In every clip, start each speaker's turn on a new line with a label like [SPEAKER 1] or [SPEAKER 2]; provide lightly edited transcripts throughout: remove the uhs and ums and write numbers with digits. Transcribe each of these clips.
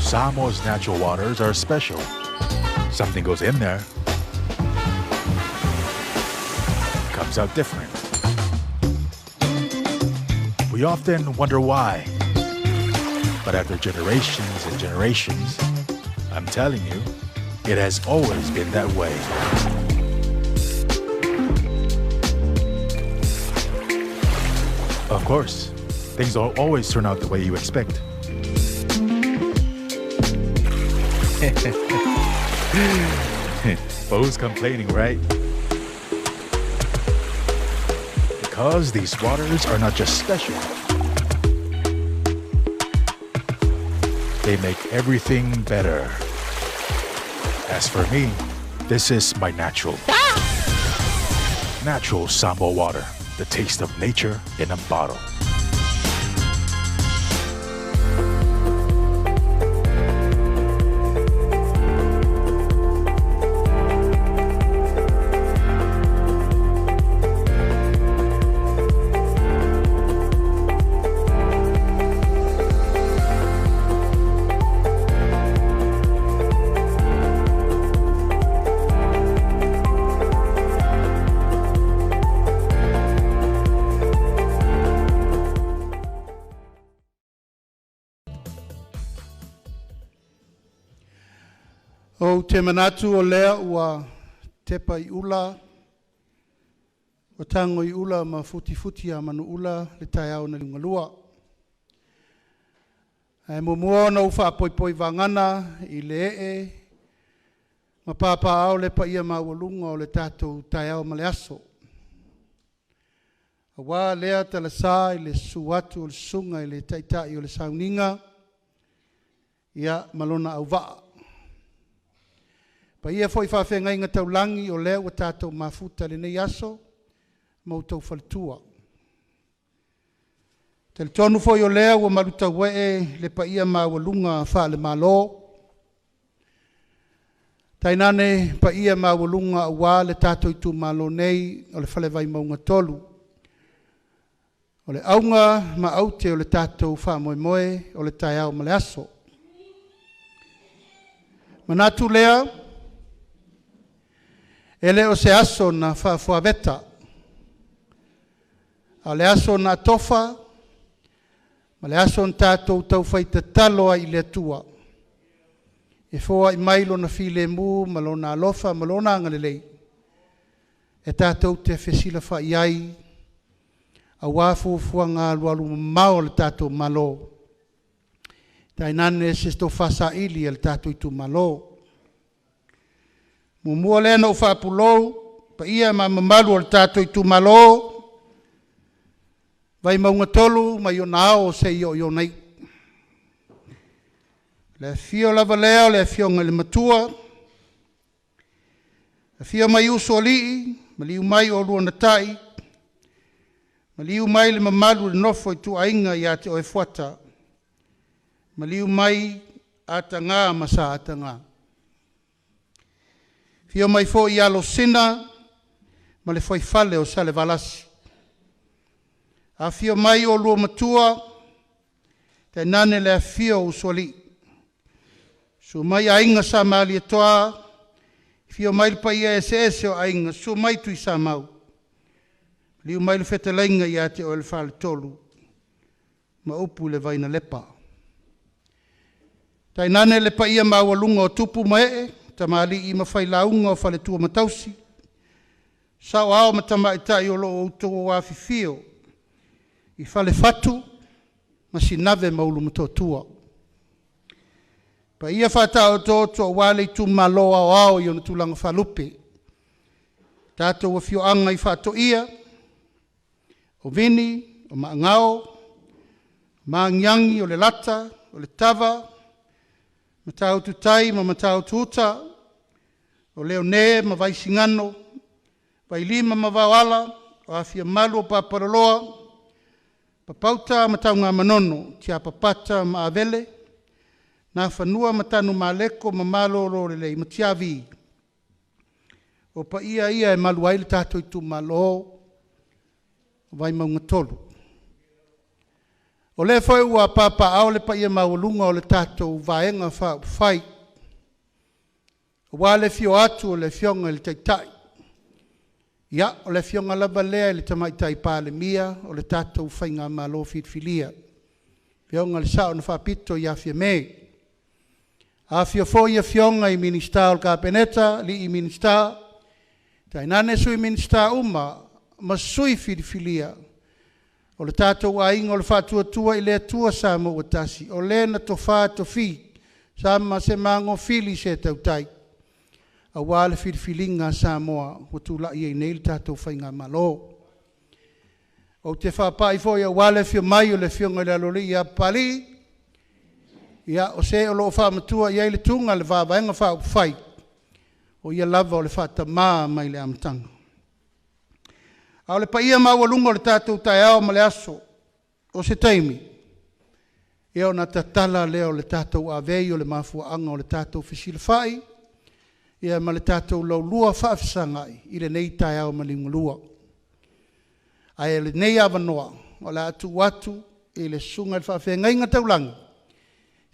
[SPEAKER 1] Samoa's natural waters are special. Something goes in there, comes out different. We often wonder why. But after generations and generations, I'm telling you, it has always been that way. Of course, things don't always turn out the way you expect. But who's complaining, right? Because these waters are not just special. They make everything better. As for me, this is my natural. Natural Samoa water, the taste of nature in a bottle.
[SPEAKER 2] Ou te manatu o lea ua tepa i ula, ua tago i ula ma futifuti a manuula le taeao na liugalua. Ae muamua ona ou faapoipoi vagana i le ee ma papaao le paia maualuga o le tatou taeao ma le aso. Aua lea talasa i le susu atu o le susuga i le taitai o le sauniga, ia ma lona auvaa. Paia foi faafeagaiga taulagi o lea ua tatou mafuta i lenei aso ma outou faletua. Talitonu foi o lea ua malutauee le paia maualuga faale-Malo, tainane paia maualuga aua le tatou itumalo nei o le Fale Vaimauga 3. O le auga ma aute o le tatou faamoemoe o le taeao ma le aso. Manatu lea, e le o se aso na faafuaveta, a o le aso na atofa ma le aso na tatou taufai tatalo ai i le Atua e foai mai Lona filemu ma Lona alofa ma Lona agalelei e tatou te fesilafai ai aua fuafuaga alualumamao a le tatou Malo, tainane se tofa saili a le tatou itumalo. Muamua lea na ou faapulou paia ma mamalu o le tatou itumalo, Vaimauga 3 mai ona ao seia oo i ona iu. Le afio lava lea o le afioga i le Matua, afio mai usoalii, maliu mai oulua na tai, maliu mai le mamalu i le nofo a ituaiga ia te oe Fuata, maliu mai Ataga ma Sa Ataga. Afio mai foi Alosina ma le fuaifale o Salevalasi. Afio mai oulua matua, tainane le afio o usoalii. Susu mai aiga Sa Malietoa, afio mai le paia eseese o aiga, susu mai Tuisamau, maliu mai le fetalaiga ia te oe le Faletolu, ma upu i le Vainalepa. Tainane le paia maualuga o tupu ma ee, tamalii ma failauga o faletua ma tausi, saoao ma tamaitai o lo o outou afifio i Falefatu ma Sinave ma Ulumotootua. Paia faataotooto aua le itumalo aoao i ona tulaga faalupe, tatou afioaga i Faatoia, o Vini, o Maagao, Magiagi, o Lelata, o Letava, Matautu-tai ma Matautu-uta, o Leone ma Vaisigano, Vailima ma Vaoala, o Afiamalu o Papaloloa, Papauta ma Tanugamanono, Tiapapata ma Avele, Nafanua ma Tanumaleko ma Malololelei ma Tiavi. O paia ia e malu ai le tatou itumalo o Vaimauga 3. O lea foi ua papaaao le paia maualuga o le tatou Vaega Faaupufai, aua le afio atu o le Afioga i le Taitai, ia, o le Afioga lava lea i le Tamaitai Palemia o le tatou Faigamalo Filifilia, le Afioga i le Sao na Faapito ia Fiame. Afifio foi Afioga i Minisita o le Kapeneta, alii Minisita, tainane Sui Minisita uma ma sui filifilia o le tatou Aiga o le Faatuatua i le Atua Samoa ua Tasi, o Le na tofa tofi sama se magofili se tautai aua le filifiliga a Samoa ua tulai ai nei le tatou Faigamalo. Ou te faapai foi aua le afio mai o le Afioga i le Aloalii ia Papalii, o se o lo o faamatua i ai le tuga i le Vaega Faaupufai, o ia lava o le faatama mai le amataga. A o le paia maualuga o le tatou taeao ma le aso, o se taimi ona tatala lea o le tatou avei o le mafuaaga o le tatou fesilafai ma le tatou laulua faafesagai i lenei taeao ma liugalua. Ae o lenei avanoa o le a tuu atu i le susuga i le faafeagaiga taulagi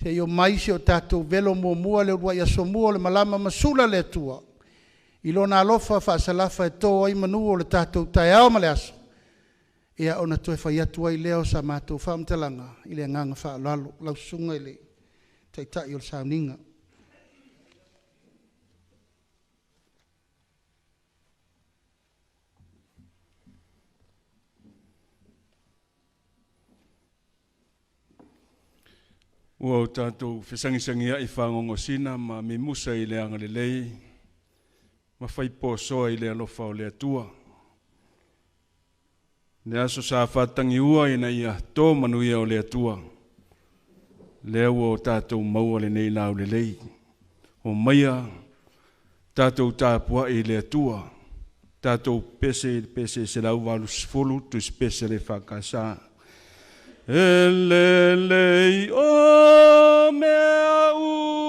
[SPEAKER 2] se i omai si o tatou velo muamua i le uluai aso mua o le malama masula a le Atua i Lona alofa faasalafa e to ai manu o le tatou taeao ma le aso, ona toe fai atu ai lea o sa matou faamatalaga i le agaga faaaloalo. Lau Susuga i le Taitai o le Sauniga.
[SPEAKER 3] Ua o tatou fesagisagiai fagogosina ma mimusa i le agalelei ma faiposoa i le alofa o le Atua. Le aso sa faatagiua ina ia to manuia o le Atua, lea ua o tatou maua lenei laulelei. Omaia tatou tapuai i le Atua, tatou pese i le pese 180, tusipese a le EFKS. E lelei o mea uma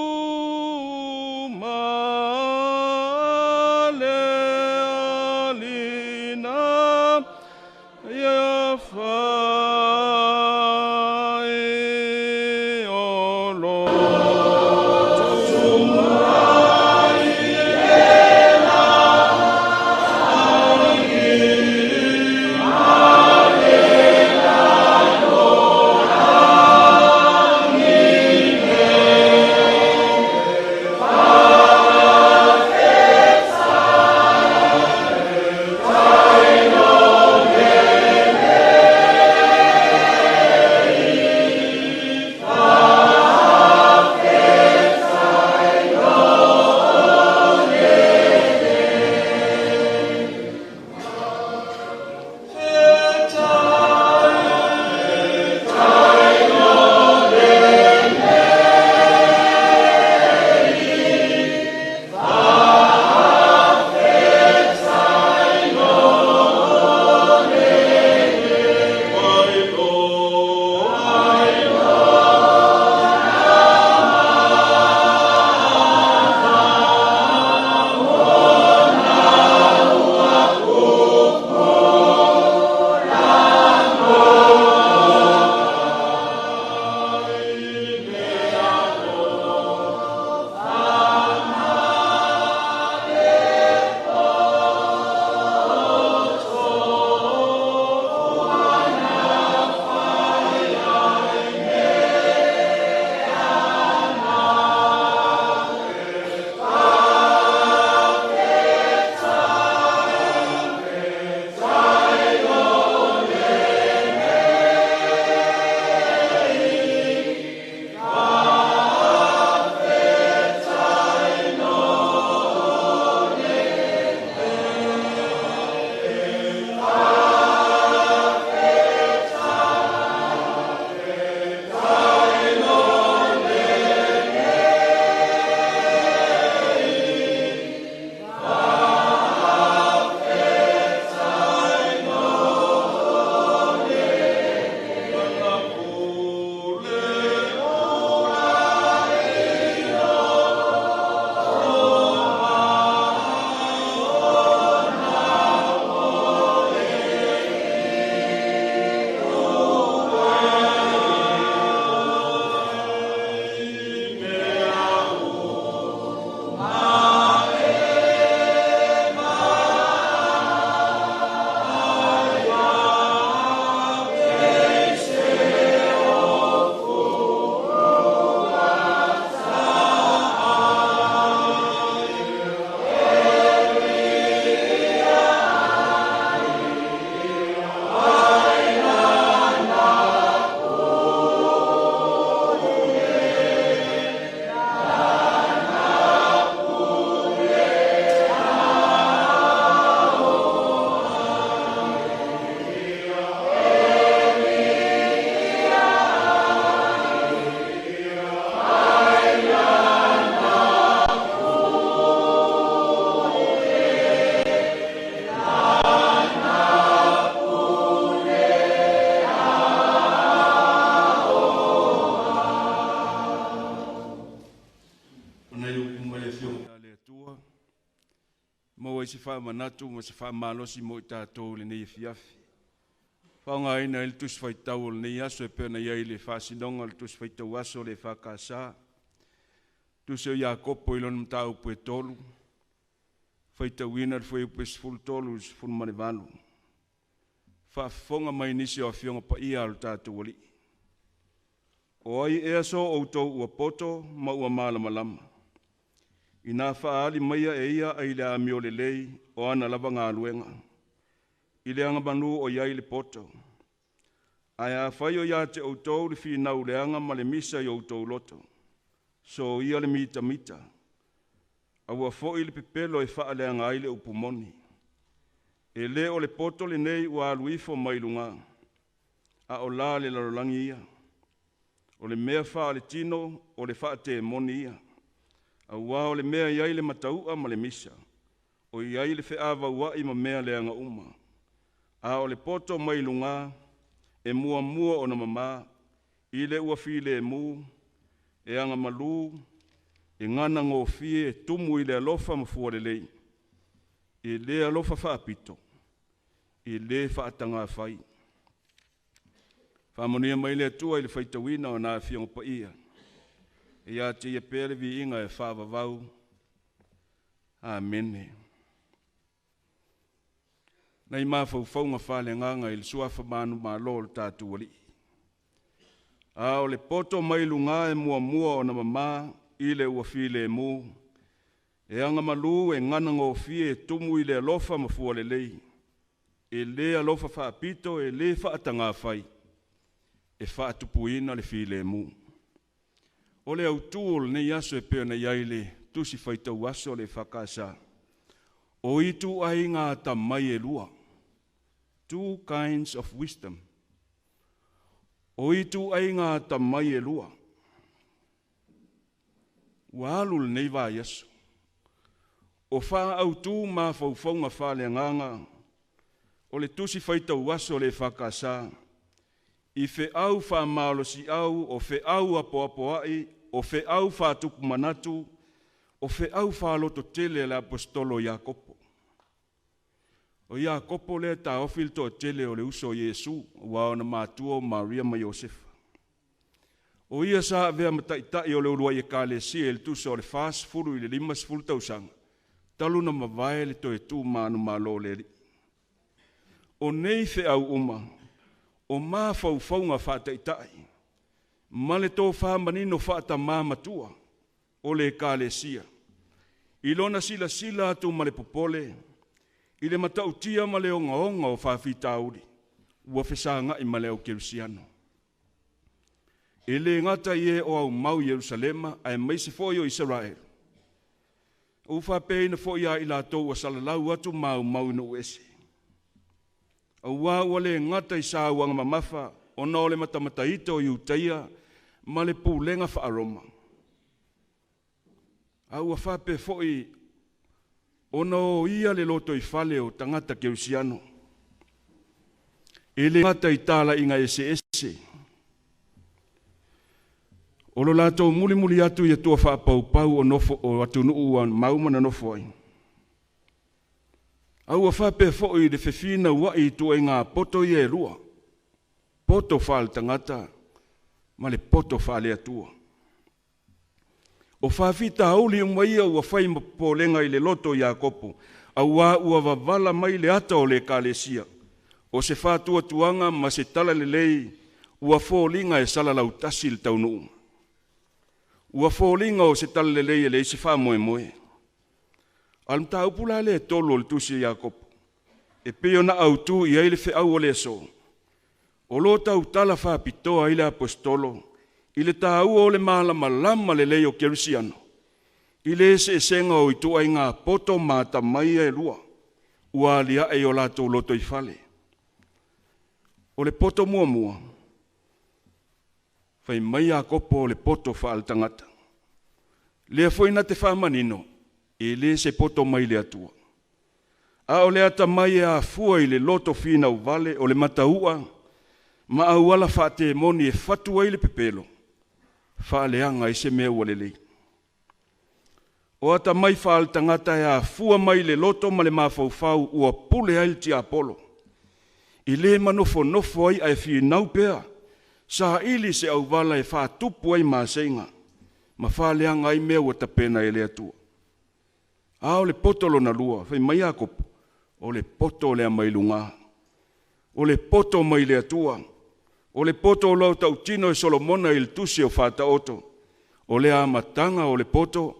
[SPEAKER 3] le Alii na ia fai o lotu mai e la luma i le Afioga a le Atua, maua ai se faamanatu ma se faamalosi mo i tatou i lenei afiafi. Faaaogaina ai le Tusi Faitau o lenei aso e pei ona i ai le faasinoga o le Tusi Faitau Aso o le EFKS, Tusi o Iakopo i lona mataupu e 3, faitauina le fuaiupu e 13 i le 18. Faafofoga mai nisi o Afioga Paia a lo tatou Alii. O ai ea so outou ua poto ma ua malamalama? Ina faaali maia e ia ai le amio lelei o ana lava galuega, i le agamanu o i ai le poto. Ae afai o ia te outou le finau leaga ma le misa i outou loto, soia le mitamita, aua foi le pepelo e faaleaga ai le upu moni. E le o le poto lenei ua alu ifo mai luga, a o la le lalolagi ia. O le mea faaletino o le faatemoni ia. Auā o le mea e i ai le matau'a ma le misa, o i ai le feavaua'i ma mea leaga uma. A o le poto mai luga, e muamua ona mamā, i le ua filemu, e agamalu, e ganagofie, e tumu i le alofa ma fua lelei, e le alofa faapito, e le faatagafai. Faamanuia mai le Atua i le faitauina o na Afioga Paia, e ia te Ia pea le viiga e faavavau. Amene. Nai mafaufauga faaleagaga i le suafa manumalo o le tatou Alii. A o le poto mai luga e muamua ona mamā i le ua filemu, e agamalu, e ganagofie, e tumu i le alofa ma fua lelei, e le alofa faapito, e le faatagafai, e faatupuina le filemu. O le autū o lenei aso e pei ona i ai le Tusi Faitau Aso o le EFKS, o ituaiga atamai e lua. Two kinds of wisdom. O ituaiga atamai e lua. Ua alu lenei vaiaso, o faaautu mafaufauga faaleagaga o le Tusi Faitau Aso o le EFKS i feau faamalosiau, o feau apoapoai, o feau faatupu manatu, o feau faalototele a le Aposetolo o Iakopo. O Iakopo lea e taofi le toatele o le uso o Iesu, aua ona matua o Maria ma Iosefa. O ia sa avea ma taitai o le uluai ekalesia i le tusa o le 40 i le 50 tausaga, talu na mavae le toe tu manumalo o le Alii. O nei feau uma, o mafaufauga faataitai, ma le tofa manino faatamā matua o le ekalesia, i lona silasila atu ma le popole, i le matautia ma le ogaoga o faafitauli, ua fesagai ma le au kerisiano. E le gata i e o aumau i Ierusalema, aemaise foi o Isaraelu. Ua faapeina foi ia i latou ua salalau atu ma aumau i nuu ese. Auā ua le gata i sauaga mamafa ona o le matamataita o Iutaia ma le pulega faa-Roma, a ua faapea foi ona o ia le lotoifale o tagata kerisiano. E le gata i talaiga eseese, o lo latou mulimuli atu i atua faapaupau o nofo o atunuu ua mau ma nonofo ai. A ua faapea foi i le fefinauai i ituaiga poto ia e lua, poto faaletagata ma le poto faale-Atua. O faafitauli uma ia ua fai ma popolega i le loto o Iakopo, auā ua vavala mai le ata o le ekalesia, o se faatuatuaga ma se talalelei ua foliga e salalautasi le taunuuga. Ua foliga o se talalelei e leai se faamoemoe. A o le mataupu la lea e tolu o le tusi a Iakopo, e pei ona autū i ai le feau o le aso, o lo o tautala faapitoa ai le Aposetolo i le taua o le malamalama lelei o kerisiano, i le eseesega o ituaiga poto ma atamai ia e lua, ua aliae i o latou lotoifale. O le poto muamua, fai mai Iakopo o le poto faaletagata. Lea foi na te faamanino, e le se poto mai le Atua. A o le atamai e afua i le loto finauvale o le matau'a ma auala faatemoni e fatu ai le pepelo, faaleaga ai se mea ua lelei. O atamai faaletagata e afua mai le loto ma le mafaufau ua pule ai le tiapolo. E lē manofonofo ai ae finau pea, saili se auvala e faatupu ai maseiga, ma faaleaga ai mea ua tapena e le Atua. A o le poto lona lua, fai mai Iakopo, o le poto lea mai lugā, o le poto mai le Atua, o le poto o lau tautino e Solomona i le tusi o Faataoto, o le amataga o le poto,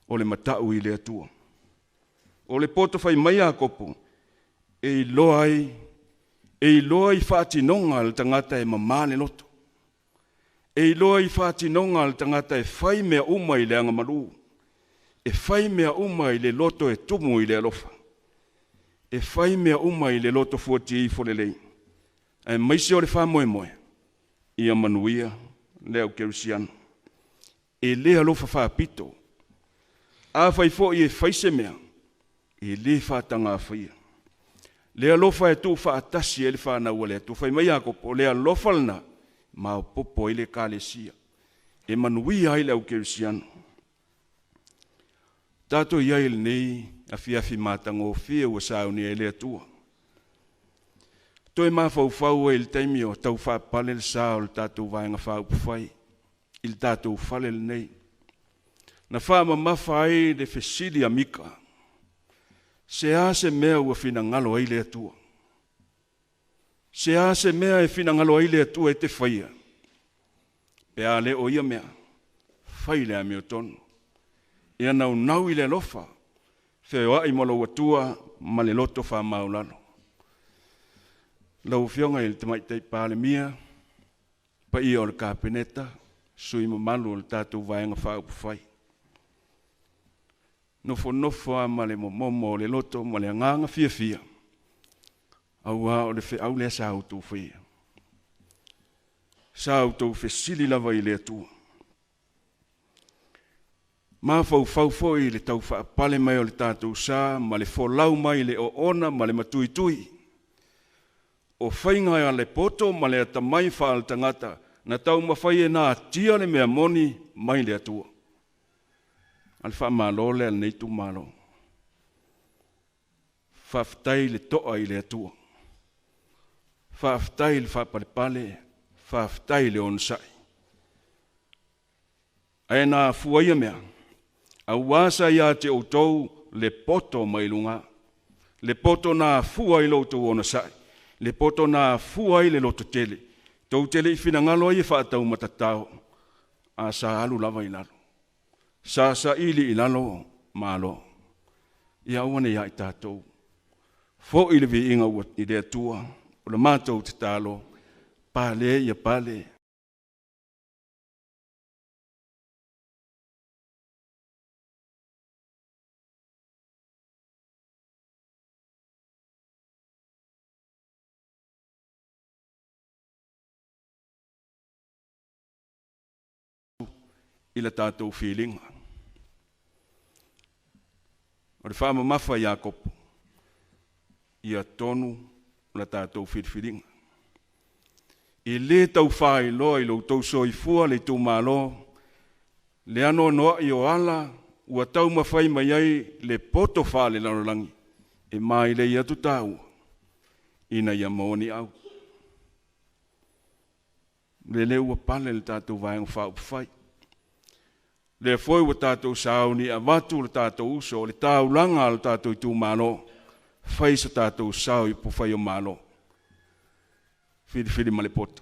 [SPEAKER 3] o le matau i le Atua. O le poto fai mai Iakopo, e iloa ai, e iloa i faatinoga a le tagata e mamā le loto. E iloa i faatinoga a le tagata e fai mea uma i le agamalu, e fai mea uma i le loto e tumu i le alofa, e fai mea uma i le loto fuati ifo lelei, aemaise o le faamoemoe, ia manuia le au kerisiano. E lē alofa faapito, afai foi e fai se mea, e lē faatagafaia. Le alofa e tuufaatasi ai le fanau a le Atua. Fai mai Iakopo, o le alofa lena, maopoopo ai le Ekalesia, e manuia ai le au kerisiano. Tatou i ai i lenei afiafi matagofie ua saunia e le Atua. Toe mafaufau ai i le taimi o tau faapale le sa o le tatou Vaega Faaupufai i le tatou fale lenei. Na faamamafa ai le fesili a Mika, se a se mea ua finagalo ai le Atua? Se a se mea e finagalo ai le Atua e te faia? Pe a le o ia mea, fai le amiotonu. Ia naunau i le alofa, feoai ma lou Atua ma le loto faamaulalo. Lau Afioga i le Tamaitai Palemia, paia o le Kapeneta, sui mamalu o le tatou Vaega Faaupufai. Nofonofo lava ma le momomo o le loto ma le agaga fiafia, auā o le feau lea sa outou faia. Sa outou fesili lava i le Atua. Mafaufau foi i le tau faapale mai o le tatou sa ma le folau mai i le oona ma le matuitui. O faiga a le poto ma le atamai faaletagata na taumafai e natia le mea moni mai le Atua. A le faamalo lea a lenei itumalo. Faafetai le toa i le Atua. Faafetai le faapalepale, faafetai le onosai. Ae na afua ia mea, auā sa ia te outou le poto mai luga. Le poto na afua i lo outou onosai, le poto na afua ai le lototele. Tou te le i finagalo ai e faataumatatao, a sa alu lava i lalo. Sa saili i lalo, malo. Ia aua ne i ia i tatou. Foi le viiga ua i le Atua, o le matou tatalo, pale ia pale. I le tatou filiga. O le faamamafa Iakopo, ia tonu la tatou filifiliga. E lē tau faailoa i lo outou soifua le itumalo, le anoanoai o ala ua taumafai mai ai le poto faalelalolagi e mailei atu tāua ina ia maua ni au. Lele ua pale le tatou Vaega Faaupufai. Lea foi ua tatou sauni avatu le tatou uso o le taulaga a le tatou itumalo, fai so tatou sao i upufai o Malo. Filifili ma le poto.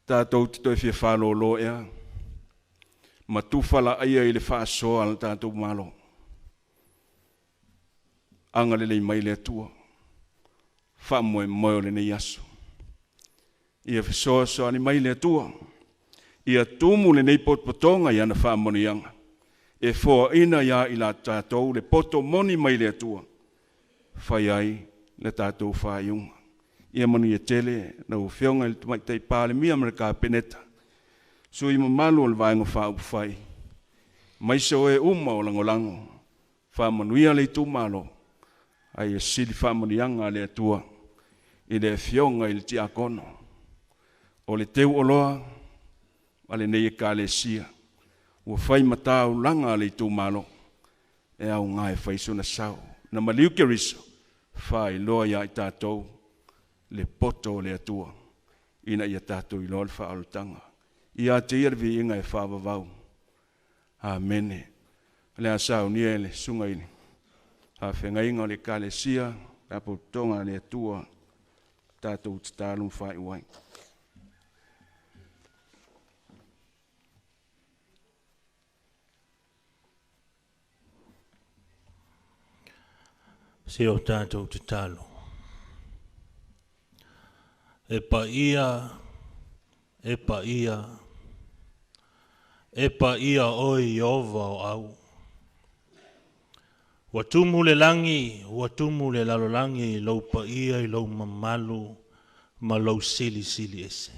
[SPEAKER 3] Tatou te toe fia faalolo ea, ma tufa laaia i le faasoa a le tatou Malo. Agalelei mai le Atua, faamoemoe o lenei aso. Ia fesoasoani mai le Atua, ia tumu lenei potopotoga i ana faamanuiaga, e foaina ia i la tatou le poto moni mai le Atua, fai ai le tatou faaiuga. Ia manuia tele lau Afioga i le Tamaitai Palemia ma le Kapeneta, sui mamalu o le Vaega Faaupufai, aemaise o e uma o lagolago, faamanuia le itumalo, ae ia sili faamanuiaga a le Atua i le Afioga i le Tiakono, o le teuoloa a lenei Ekalesia. Ua fai mataulaga a le itumalo e aoga e fai sona sao. Na maliu Keriso, faailoa ia i tatou le poto o le Atua, ina ia tatou iloa le faaolataga. Ia te ia le viiga e faavavau. Amene. O le a saunia e le susuga i le faafeagaiga o le Ekalesia, Faalapotopotoga a le Atua, tatou tatalo ma faaiu ai.
[SPEAKER 4] Se o tatou tatalo. E paia, e paia, e paia oe Ieova o au. Ua tumu le lagi, ua tumu le lalolagi i lou paia i lou mamalu ma lou silisili ese.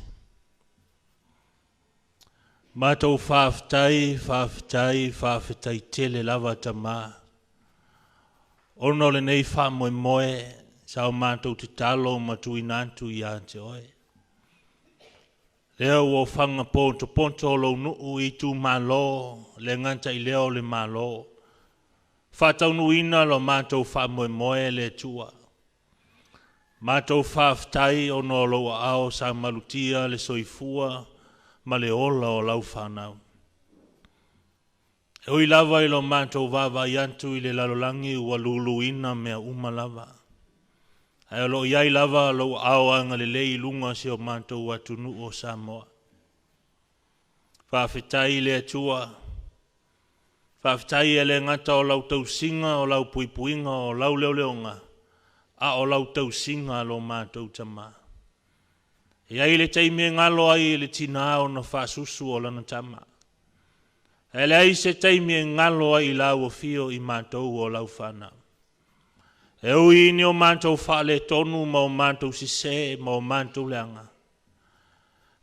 [SPEAKER 4] Matou faafetai, faafetai, faafetai tele lava Tamā. Ona o lenei faamoemoe sa o matou tatalo ma tuuina atu ia te oe. Lea ua ofaga potopoto lou nuu i itumalo, le gata i lea o le Malo. Faataunuuina lo matou faamoemoe le Atua. Matou faafetai ona o lou aao sa malutia le soifua ma le ola o lau fanau. E ui lava i lo matou vaavaai atu i le lalolagi ua luluina mea uma lava. Ae o lo o i ai lava lou aao agalelei i luga o si o matou atunuu o Samoa. Faafetai i le Atua. Faafetai e le gata o lau tausiga, o lau puipuiga, o lau leoleoga, a o lau tausiga lo matou Tamā. E i ai le taimi e galo ai i le tinā ona faasusu o lana tama. Ae leai se taimi e galo ai i lau afio i matou o lau fanau. E ui ni o matou faaletonu ma o matou sisē ma o matou leaga,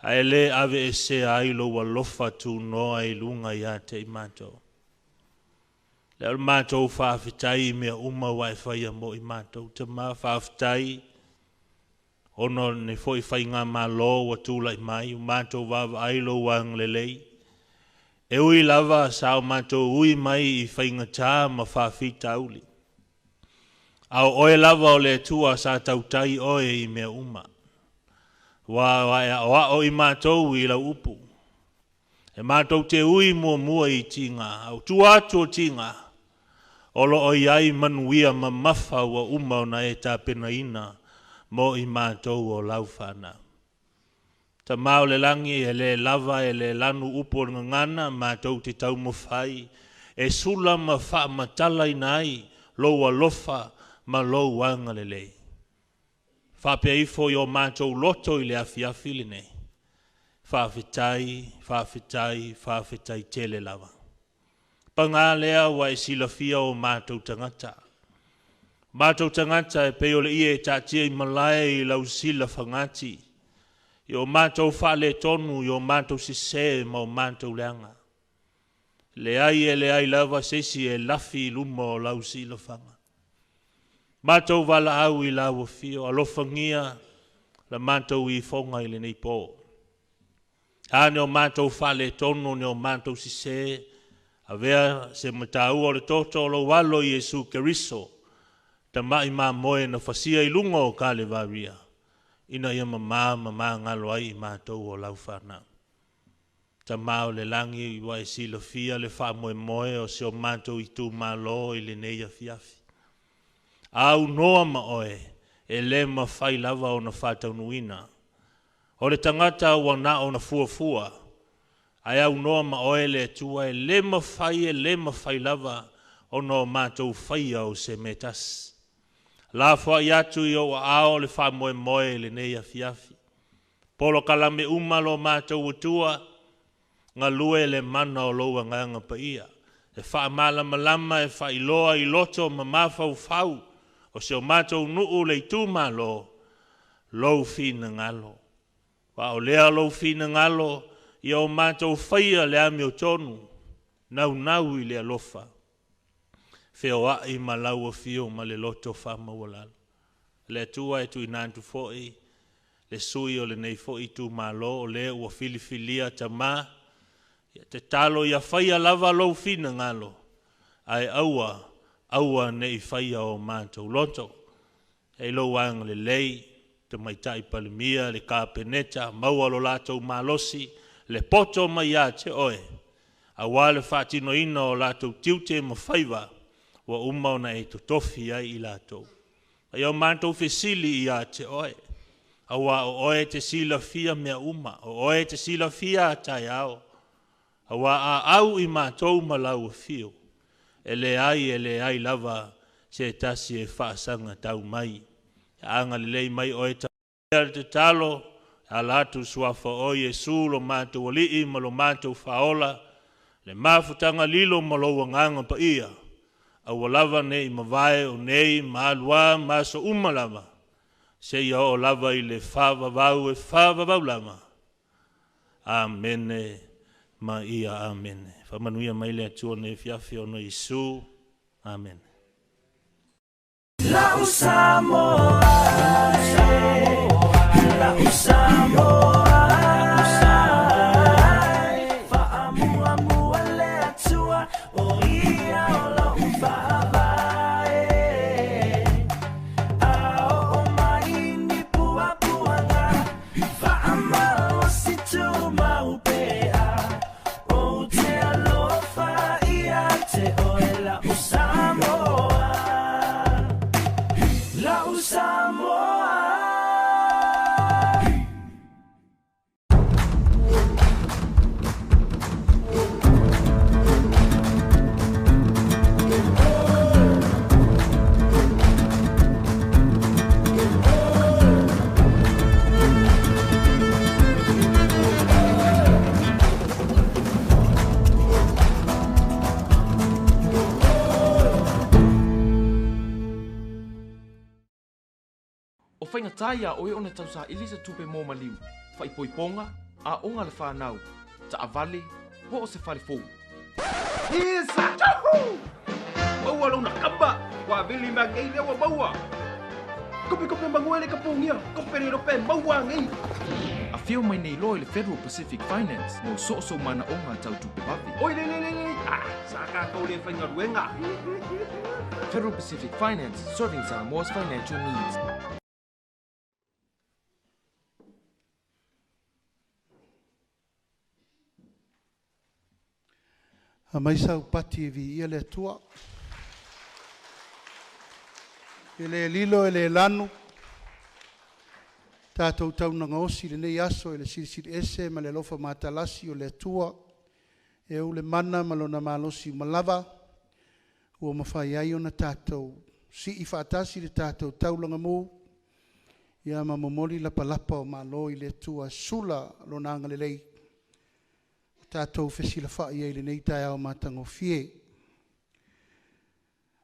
[SPEAKER 4] ae le aveesea ai lou alofa tunoa i luga ia te i matou. Lea o le matou faafetai i mea uma ua e faia mo i matou. Tamā, faafetai ona o lenei foi faigamalo ua tulai mai, ua matou vaavaai lou agalelei. E ui lava sa o matou ui mai i faigata ma faafitauli. A o oe lava o le Atua sa tautai oe i mea uma. Ua e aoao i matou i lau upu. E matou te ui muamua i tiga, a o tua atu o tiga, o lo o i ai manuia mamafa ua uma ona e tapenaina mo i matou o lau fanau. Tamā o le lagi, e le lava e le lanu upu o le gagana matou te taumafai e sula ma faamatalaina ai lou alofa ma lou agalelei. Faapea ifo i o matou loto i le afiafi lenei. Faafetai, faafetai, faafetai tele lava. Paga lea ua e silafia o matou tagata. Matou tagata e pei o le ie e taatia i malae i lau silafagati, i o matou faaletonu, i o matou sisē ma o matou leaga. Leai e leai lava se isi e lafi i luma o lau silafaga. Matou valaau i lau afio, alofagia la matou ifoga i lenei pō. A ne o matou faaletonu, ne o matou sisē, avea se mataua o le toto o lou alo Iesu Keriso, tama'i mamoe na fasia i luga o Kalevaria, ina ia mamā ma magalo ai i matou o lau fanau. Tamā o le lagi, ua e silafia le faamoemoe o si o matou itumalo i lenei afiafi. A aunoa ma oe, e le mafai lava ona faataunuuina. O le tagata ua na ona fuafua, ae aunoa ma oe le Atua, e le mafai, e le mafai lava ona o matou faia o se mea tasi. Lafoai atu i ou aao le faamoemoe i lenei afiafi. Polokalame uma lo matou Atua, galue le mana o lou agaga paia. E faamalamalama e faailoa i loto ma mafaufau o si o matou nuu le itumalo, lou finagalo. Aua o lea lou finagalo ia o matou faia le amiotonu, naunau i le alofa, feoai ma lau afio ma le loto faamaualalo. Le Atua e tuuina atu foi le sui o lenei foi itumalo o lea ua filifilia Tamā. Ia tatalo ia faia lava lou finagalo, ae aua, aua ne i faia o matou loto. E lou agalelei, Tamaitai Palemia, le Kapeneta, maua lo latou malosi, le poto mai ia te oe, aua le faatinoina o latou tiute ma faiva, ua uma ona e totofi ai i latou. Ia o matou fesili ia te oe, aua o oe te silafia mea uma, o oe te silafia a taeao, aua a au i matou ma lau afio, e leai lava se tasi e faasaga tau mai. Agalelei mai oe ta le tatalo, ala atu suafa o Iesu lo matou alii ma lo matou faaola, le mafutaga lilo ma lou agaga paia, aua lava nei mavae o nei ma alua ma aso uma lava, seia oo lava i le faavavau e faavavau lava. Amene ma ia amene. Faamanuia mai le Atua nei afiafi ona Iesu. Amene.
[SPEAKER 5] Lau Samoa, lau Samoa, faamuamua le Atua, o ia o lou faavae. A oo mai ni puapuaga, faamalosi tumau pea, ou te alofa ia te oe lau Samoa. Lau Samoa.
[SPEAKER 6] O whaingatai ia oe ona tausa ili se tupe mō maliu, whaipoiponga, a onga le whanau, ta avale, po o se whare fou.
[SPEAKER 7] Isa! Tchahu! Maua lona kamba! Wa vili ma ngei lewa maua! Kope kope manguele ka pongia! Kope le rope maua ngei!
[SPEAKER 6] A whio mai nei loa i le Federal Pacific Finance mo so so mana o ngā tau tupe wawe.
[SPEAKER 7] Oi le le le le! Ah, sa ka kau le whainga ruenga!
[SPEAKER 6] Federal Pacific Finance, serving Samoa's financial needs.
[SPEAKER 2] A mai sau pati e vi ia le Atua. E le lilo e le lanu. Tātou taunaga osi lenei aso e le silisili ese ma le alofa matalasi o le Atua. E ou le mana ma lona malosi umalava. Ua mafai ai ona tātou sii faatasi le tātou taulaga mu. Ia ma momoli lapalapa o malo i le Atua sula lona agalelei. Tātou fesilafai ai lenei taeao matagofie.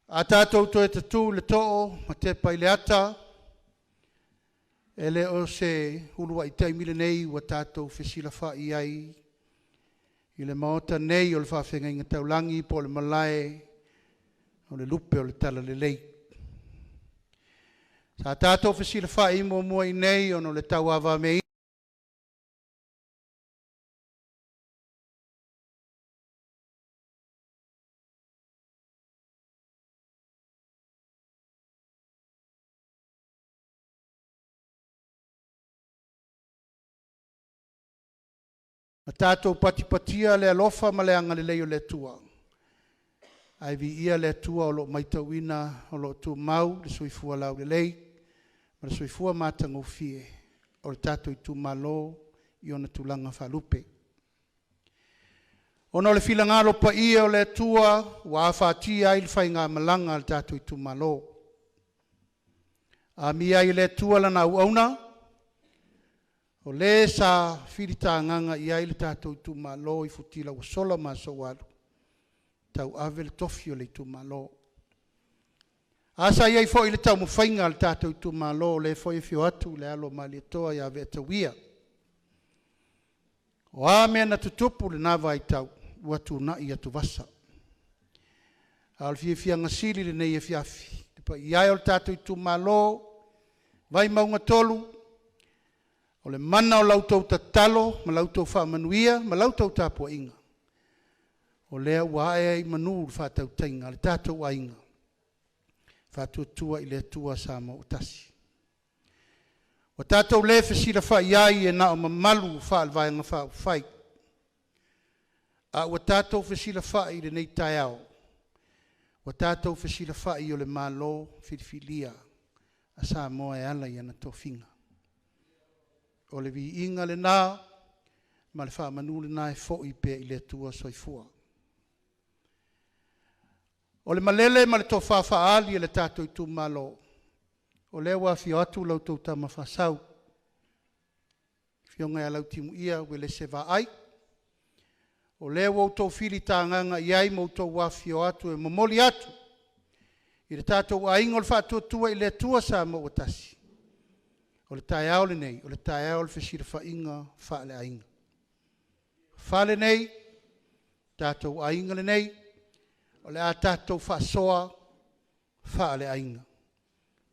[SPEAKER 2] A tātou toe tatū le too ma tepa i le ata, e le o se uluai taimi lenei ua tātou fesilafai ai i le maota nei o le faafeagaiga taulagi po o le malae o le lupe o le talalelei. Sa tātou fesilafai muamua i nei ona o le tauavamei A tātou patipatia le alofa ma le agalelei o le Atua. Ae viia le Atua o loo maitauina o loo tumau le soifua laulelei ma le soifua matagofie o le tātou itumalo i ona tulaga faalupe. Ona o le finagalo paia o le Atua ua afatia ai le faigamalaga a le tātou itumalo. Amia ai le Atua lana auauna, o le sa filitagaga i ai le tātou itumalo i Futila ua sola ma aso ua alu, tau ave le tofi o le itumalo. A sa i ai foi le taumafaiga a le tātou itumalo, o le foi e fio atu le alo o Malietoa ia Veatauia. O a mea na tutupu lena vaitau, ua tunai atuvasa. A o le fiafiaga sili lenei afiafi, le paia e o le tātou itumalo, vai mauga tolu, o le mana o lau tou tatalo, ma lau tou faamanuia, ma lau tou tapuaiga. O lea ua ae ai i manu le faatautaiga a le tatou aiga, Faatuatua i le Atua Samoa ua Tasi. Ua tatou le fesilafai ai e na o mamalu faale-Vaega Faaupufai, a ua tatou fesilafai i lenei taeao, ua tatou fesilafai o le Malo filifilia a Samoa e ala i ana tofiga. O le viiga lena ma le faamanu lena e foi pea i le Atua. Soifua. O le malele ma le tofa faaali a le tatou itumalo, o lea ua afio atu la outou Tama Faasau, Afioga ia Lautimuia Uelese Vaai, o lea ua outou filitagaga i ai ma outou afifio atu e momoli atu i le tatou aiga o le Faatuatua i le Atua Samoa ua Tasi, o le taeao lenei, o le taeao o le fesilafaiga faaleaiga. O le fale nei, tatou aiga lenei, o le a tatou faasoa faaleaiga.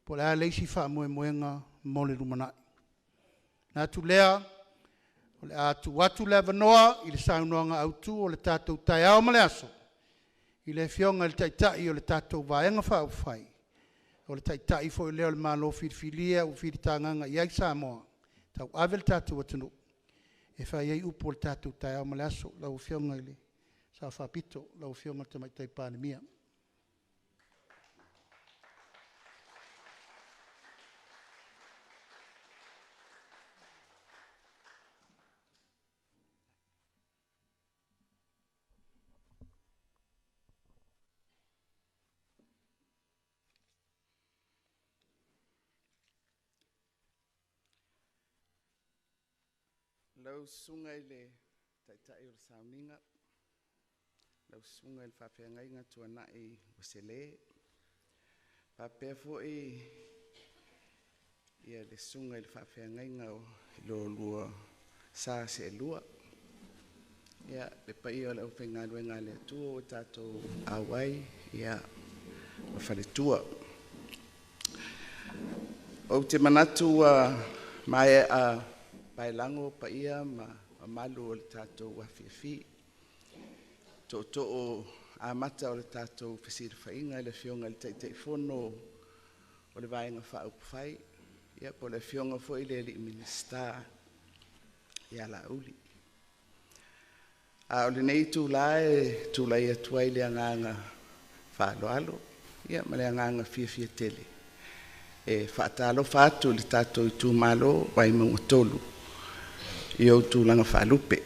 [SPEAKER 2] Po o le a le isi faamoemoega mo le lumanai. Ona manatu lea, o le a tuu atu le avanoa i le saunoaga autu o le tatou taeao ma le aso i le Afioga i le Taitai o le tatou Vaega Faaupufai, o le Taitai foi lea o le Malo filifilia ua filitagaga i ai Samoa e tauave le tatou atunuu, e fai ai upu o le tatou taeao ma le aso. Lau Afioga i le Sao Faapito, lau Afioga i le Tamaitai Palemia.
[SPEAKER 8] Lau Susuga i le Taitai o le Sauniga, lau Susuga i le Faafeagaiga Tuanai Uesele, faapea foi le Susuga i le Faafeagaiga o lo oulua sa seelua, ia, le paia o le aufaigaluega a le Atua ua tatou auai ma faletua. Ou te manatu ua maea paelago paia ma mamalu o le tatou afiafi i tootoo amata o le tatou fesilafaiga, le Afioga i le Taitaifono o le Vaega Faaupufai po o le Afioga foi i le Minisita ia Laauli. A o lenei itula e tulai atu ai i le agaga faaaloalo ma le agaga fiafia tele e faatalofa atu i le tatou itumalo o Vaimauga 3 i ou tulaga faalupe.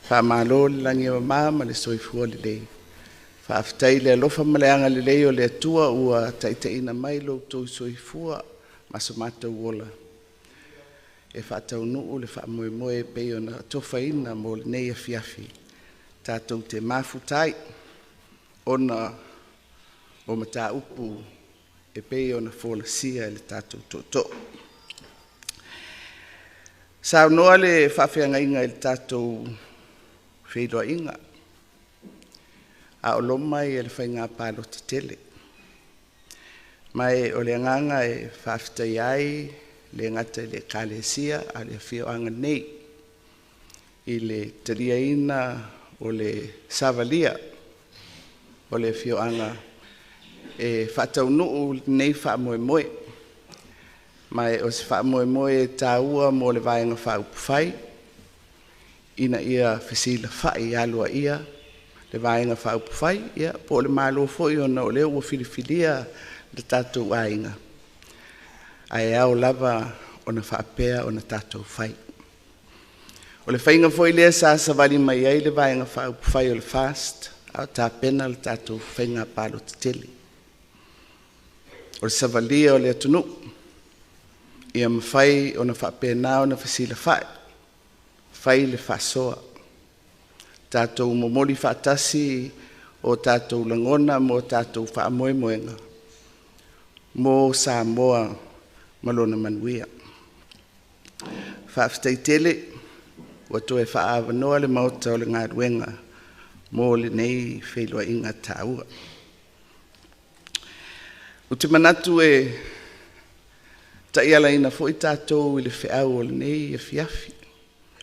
[SPEAKER 8] Faamalo le lagi e mama ma le soifua lelei. Faafetai i le alofa ma le agalelei o le Atua ua taitaiina mai lo outou soifua ma so matou ola e faataunuu le faamoemoe e pei ona atofaina mo lenei afiafi tatou te mafuta ai ona o mataupu e pei ona folasia e le tatou Tootoo. Saunoa le faafeagaiga i le tatou feiloaiga a o loma le faiga palota tele. Ma o le agaga e faafetaia ai le gata i le Ekalesia a o le afioaga nei i le taliaina o le savalia o le afioaga e faataunuu lenei faamoemoe. Ma o se faamoemoe taua mo le Vaega Faaupufai ina ia fesilafai aloaia le Vaega Faaupufai po o le Malo foi ona o lea ua filifilia le tatou aiga, ae ao lava ona faapea ona tatou fai. O le faiga foi lea sa savali mai ai le Vaega Faaupufai o le FAST a o tapena le tatou faiga palota tele, o le savalia o le atunuu ia mafai ona faapena ona fesilafai, fai le faasoa, tatou momoli faatasi o tatou lagona ma o tatou faamoemoega mo Samoa ma lona manuia. Faafetai tele ua toe faaavanoa le Maota o le galuega mo lenei feiloaiga taua. Ou te manatu e taialaina foi tatou i le feau o lenei afiafi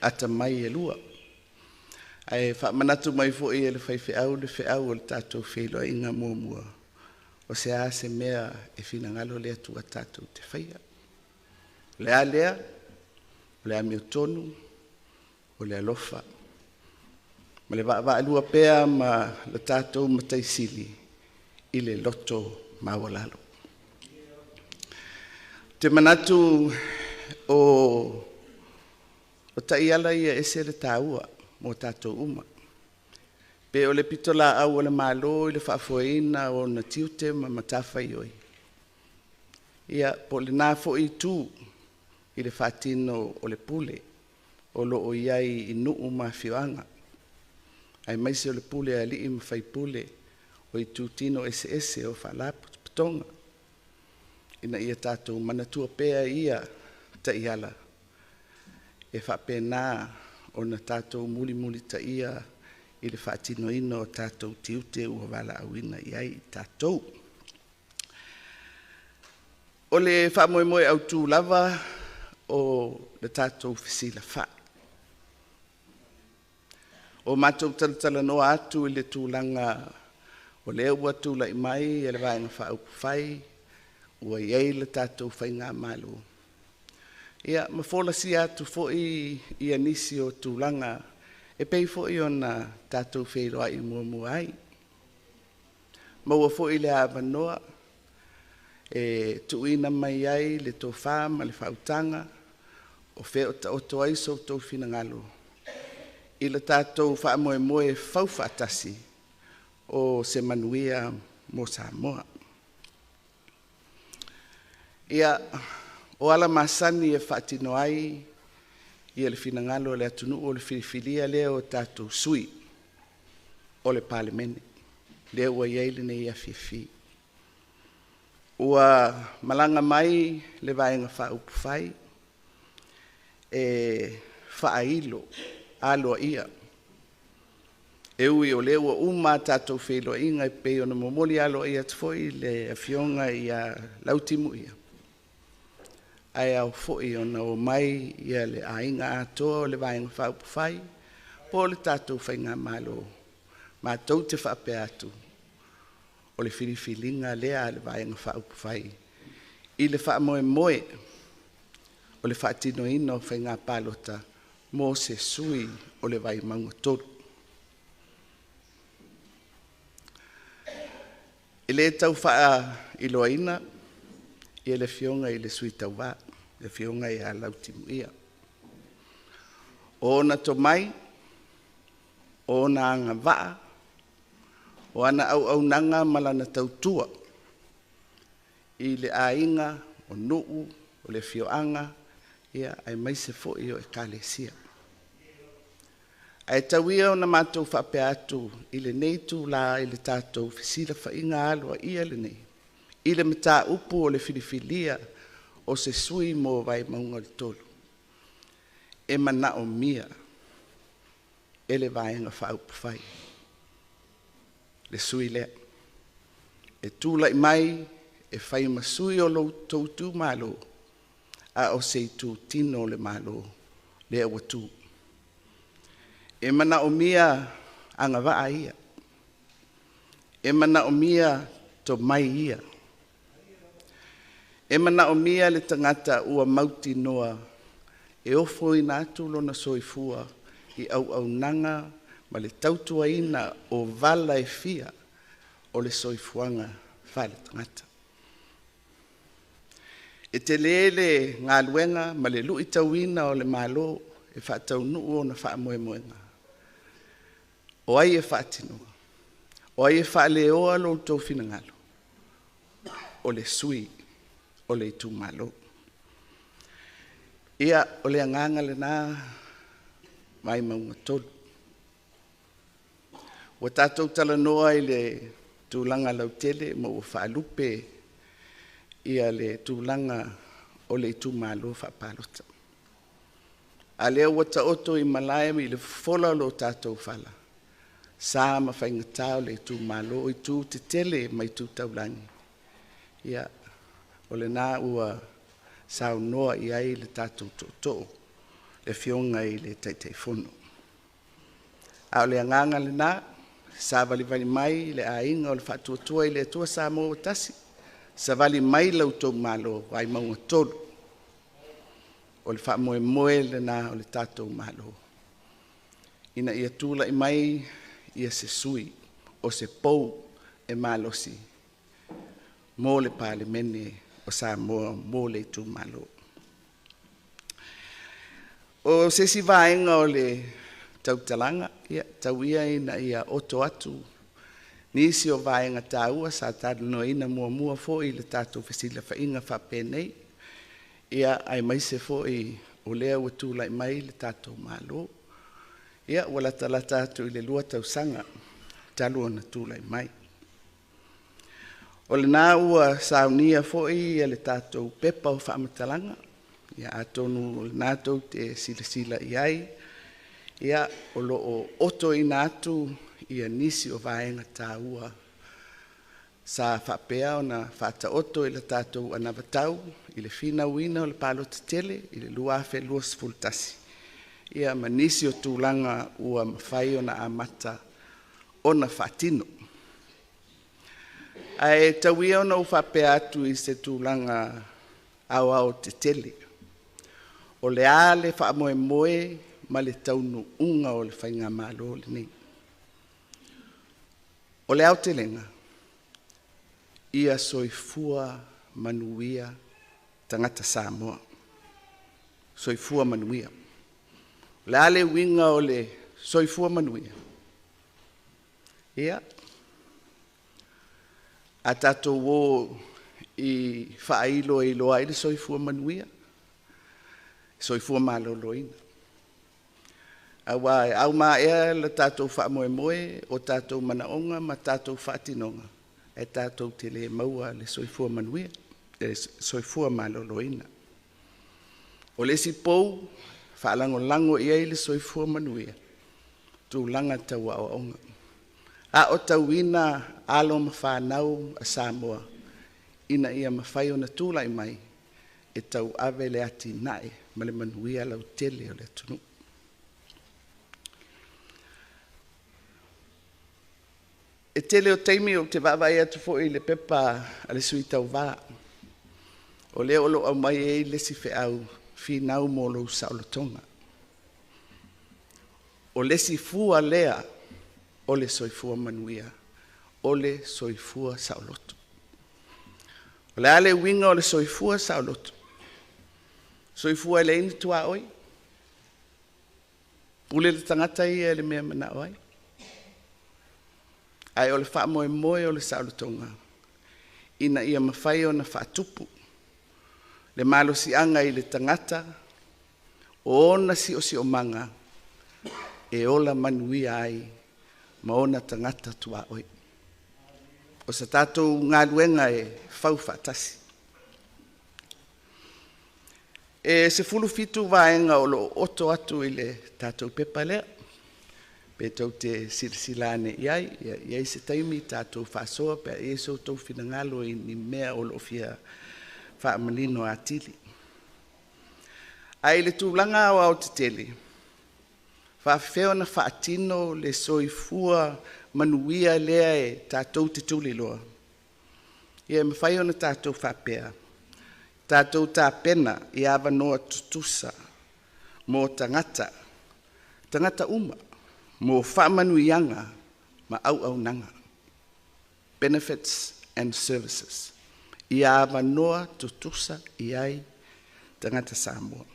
[SPEAKER 8] atamai e lua. Ae faamanatu mai foi e le faifeau le feau o le tatou feiloaiga muamua, o se a se mea e finagalo le Atua tatou te faia. O le a lea? O le amiotonu, o le alofa, ma le vaavaalua pea ma le tatou Matai Sili i le loto maualalo. Ou te manatu o taiala ia e ese le taua mo tatou uma. Pe o le pitolaau a le Malo i le faafoeina o ona tiute ma matafaioi, ia po o lena foi itu i le faatino o le pule o lo o i ai i nuu ma afioaga, aemaise o le pule a alii ma faipule o itutino eseese o faalapotopotoga, ina ia tatou manatua pea ia taiala e faapena ona tatou mulimulitaia i le faatinoina o tatou tiute ua valaauina i ai i tatou. O le faamoemoe autu lava o le tatou fesilafai. O matou talatalanoa atu i le tulaga o lea ua tulai mai le Vaega Faaupufai ua i ai le tatou Faigamalo, ia ma folasia atu foi nisi o tulaga e pei foi ona tatou feiloai muamua ai. Maua foi le avanoa e tuuina mai ai le tofa ma le faautaga o fea o taoto ai so outou finagalo i le tatou faamoemoe e fau faatasi o se manuia mo Samoa. Ia, o ala masani e faatino ai le finagalo o le atunuu o le filifilia lea o tatou sui usufono o le Palemene, lea ua i ai lenei afiafi. Ua malaga mai le Vaega Faaupufai e faailo aloaia, e ui o lea ua uma a tatou feiloaiga e pei ona momoli aloaia atu foi le Afioga ia Lautimuia, ae ao foi ona omai le aiga atoa o le Vaega Faaupufai po o le tatou Faigamalo, matou te faapea atu, o le filifiliga lea a le Vaega Faaupufai i le faamoemoe o le faatinoina o faiga palota mo se sui usufono o le Vaimauga 3. E le tau faailoaina le Afioga i le sui tauva, le Afioga ia Lautimuia. O ona tomai, o ona agavaa, o ana auaunaga ma lana tautua i le aiga, o nuu, o le afioaga, aemaise foi o Ekalesia. Ae tau ia ina matou faapea atu i lenei itula i le tatou fesilafaiga aloaia lenei i le mataupu o le filifilia o se sui usufono mo Vaimauga 3, e manaomia e le Vaega Faaupufai le sui usufono lea e tulai mai e fai ma sui o lo outou itumalo, a o se itutino o le Malo lea ua tu. E manaomia agavaa ia, e manaomia tomai ia, e manaomia le tagata ua mautinoa e ofoina atu lona soifua i auaunaga ma le tautuaina o vala e fia o le soifuaga faaletagata. E tele le galuega ma le luitauina o le Malo e faataunuu ona faamoemoega. O ai e faatinoa? O ai e faaleoa lo outou finagalo? O le sui usufono o le itumalo. Ia, o le agaga lena Vaimauga 3. Ua tatou talanoa i le tulaga lautele ma ua faalupe le tulaga o le itumalo faapalota. A o lea ua taoto i malae i le fofola o lo tatou fala, sa ma faigata o le itumalo, itu tetele ma itu taulagi, ia, o lena ua saunoa i ai le tatou Tootoo, le Afioga i le Taitaifono. A o le agaga lena, savalivali mai le aiga o le Faatuatua i le Atua Samoa ua tasi, savali mai la outou Malo Vaimauga 3. O le faamoemoe lena o le tatou Malo, ina ia tulai mai ia se sui o se pou e malosi mo le Palemene o Samoa mo le itumalo. O se isi vaega o le tautalaga, ia tau ia ina ia oto atu nisi o vaega taua sa talanoaina muamua foi i le tatou fesilafaiga faapenei, ia aemaise foi o lea ua tulai mai le tatou Malo, ia ua latalata atu i le 2 tausaga talu ona tulai mai. O lena ua saunia foi le tatou pepa o faamatalaga, ia atonu o lena tou te silasila i ai, ia o lo o otoina atu ia nisi o vaega taua sa faapea ona faataoto i le tatou anavatau i le finauina o le palota tele i le 2021, ia ma nisi o tulaga ua mafai ona amata ona faatino. Ae tau ia ona ou faapea atu i se tulaga aoaotetele, o le a le faamoemoe ma le taunuuga o le faigamalo lenei? O le aotelega, ia soifua manuia tagata Samoa, soifua manuia. O le a le uiga o le soifua manuia? Ia, a tatou o i faailo e iloa ai le soifua manuia, soifua maloloina. Aua e aumaea le tatou faamoemoe, o tatou manaoga ma tatou faatinoga, ae tatou te le maua le soifua manuia, le soifua maloloina. O le isi pou e faalagolago i ai le soifua manuia, tulaga tau aoaoga. Aotauina alo ma fanau a Samoa ina ia mafai ona tulai mai e tauave le atinae ma le manuia lautele o le atunuu. E tele o taimi ou te vaavaai atu foi i le pepa a le sui tauva, o lea o lo o aumai ai le isi feau, finau mo lou saolotoga. O le isi fua lea o le soifua manuia, o le soifua saoloto. O le a le uiga o le soifua saoloto? Soifua e leai ni tuaoi, pule le tagata ia i le mea e manao ai. Ae o le faamoemoe o le saolotoga, ina ia mafai ona faatupu le malosiaga i le tagata o ona siosiomaga e ola manuia ai ma ona tagata tuaoi. O se tatou galuega e fau faatasi. E 17 vaega o lo o oto atu i le tatou pepa lea, pe tou te silasila ane i ai, ia i ai se taimi tatou faasoa pe a i ai so outou finagalo i ni mea o lo o fia faamanino atili. Ae i le tulaga aoaotetele, faapefea ona faatino le soifua manuia lea e tatou te tuliloa? Ia e mafai ona tatou faapea, tatou tapena i avanoa tutusa mo tagata, tagata uma, mo faamanuiaga ma auaunaga, benefits and services. Ia avanoa tutusa i ai tagata Samoa.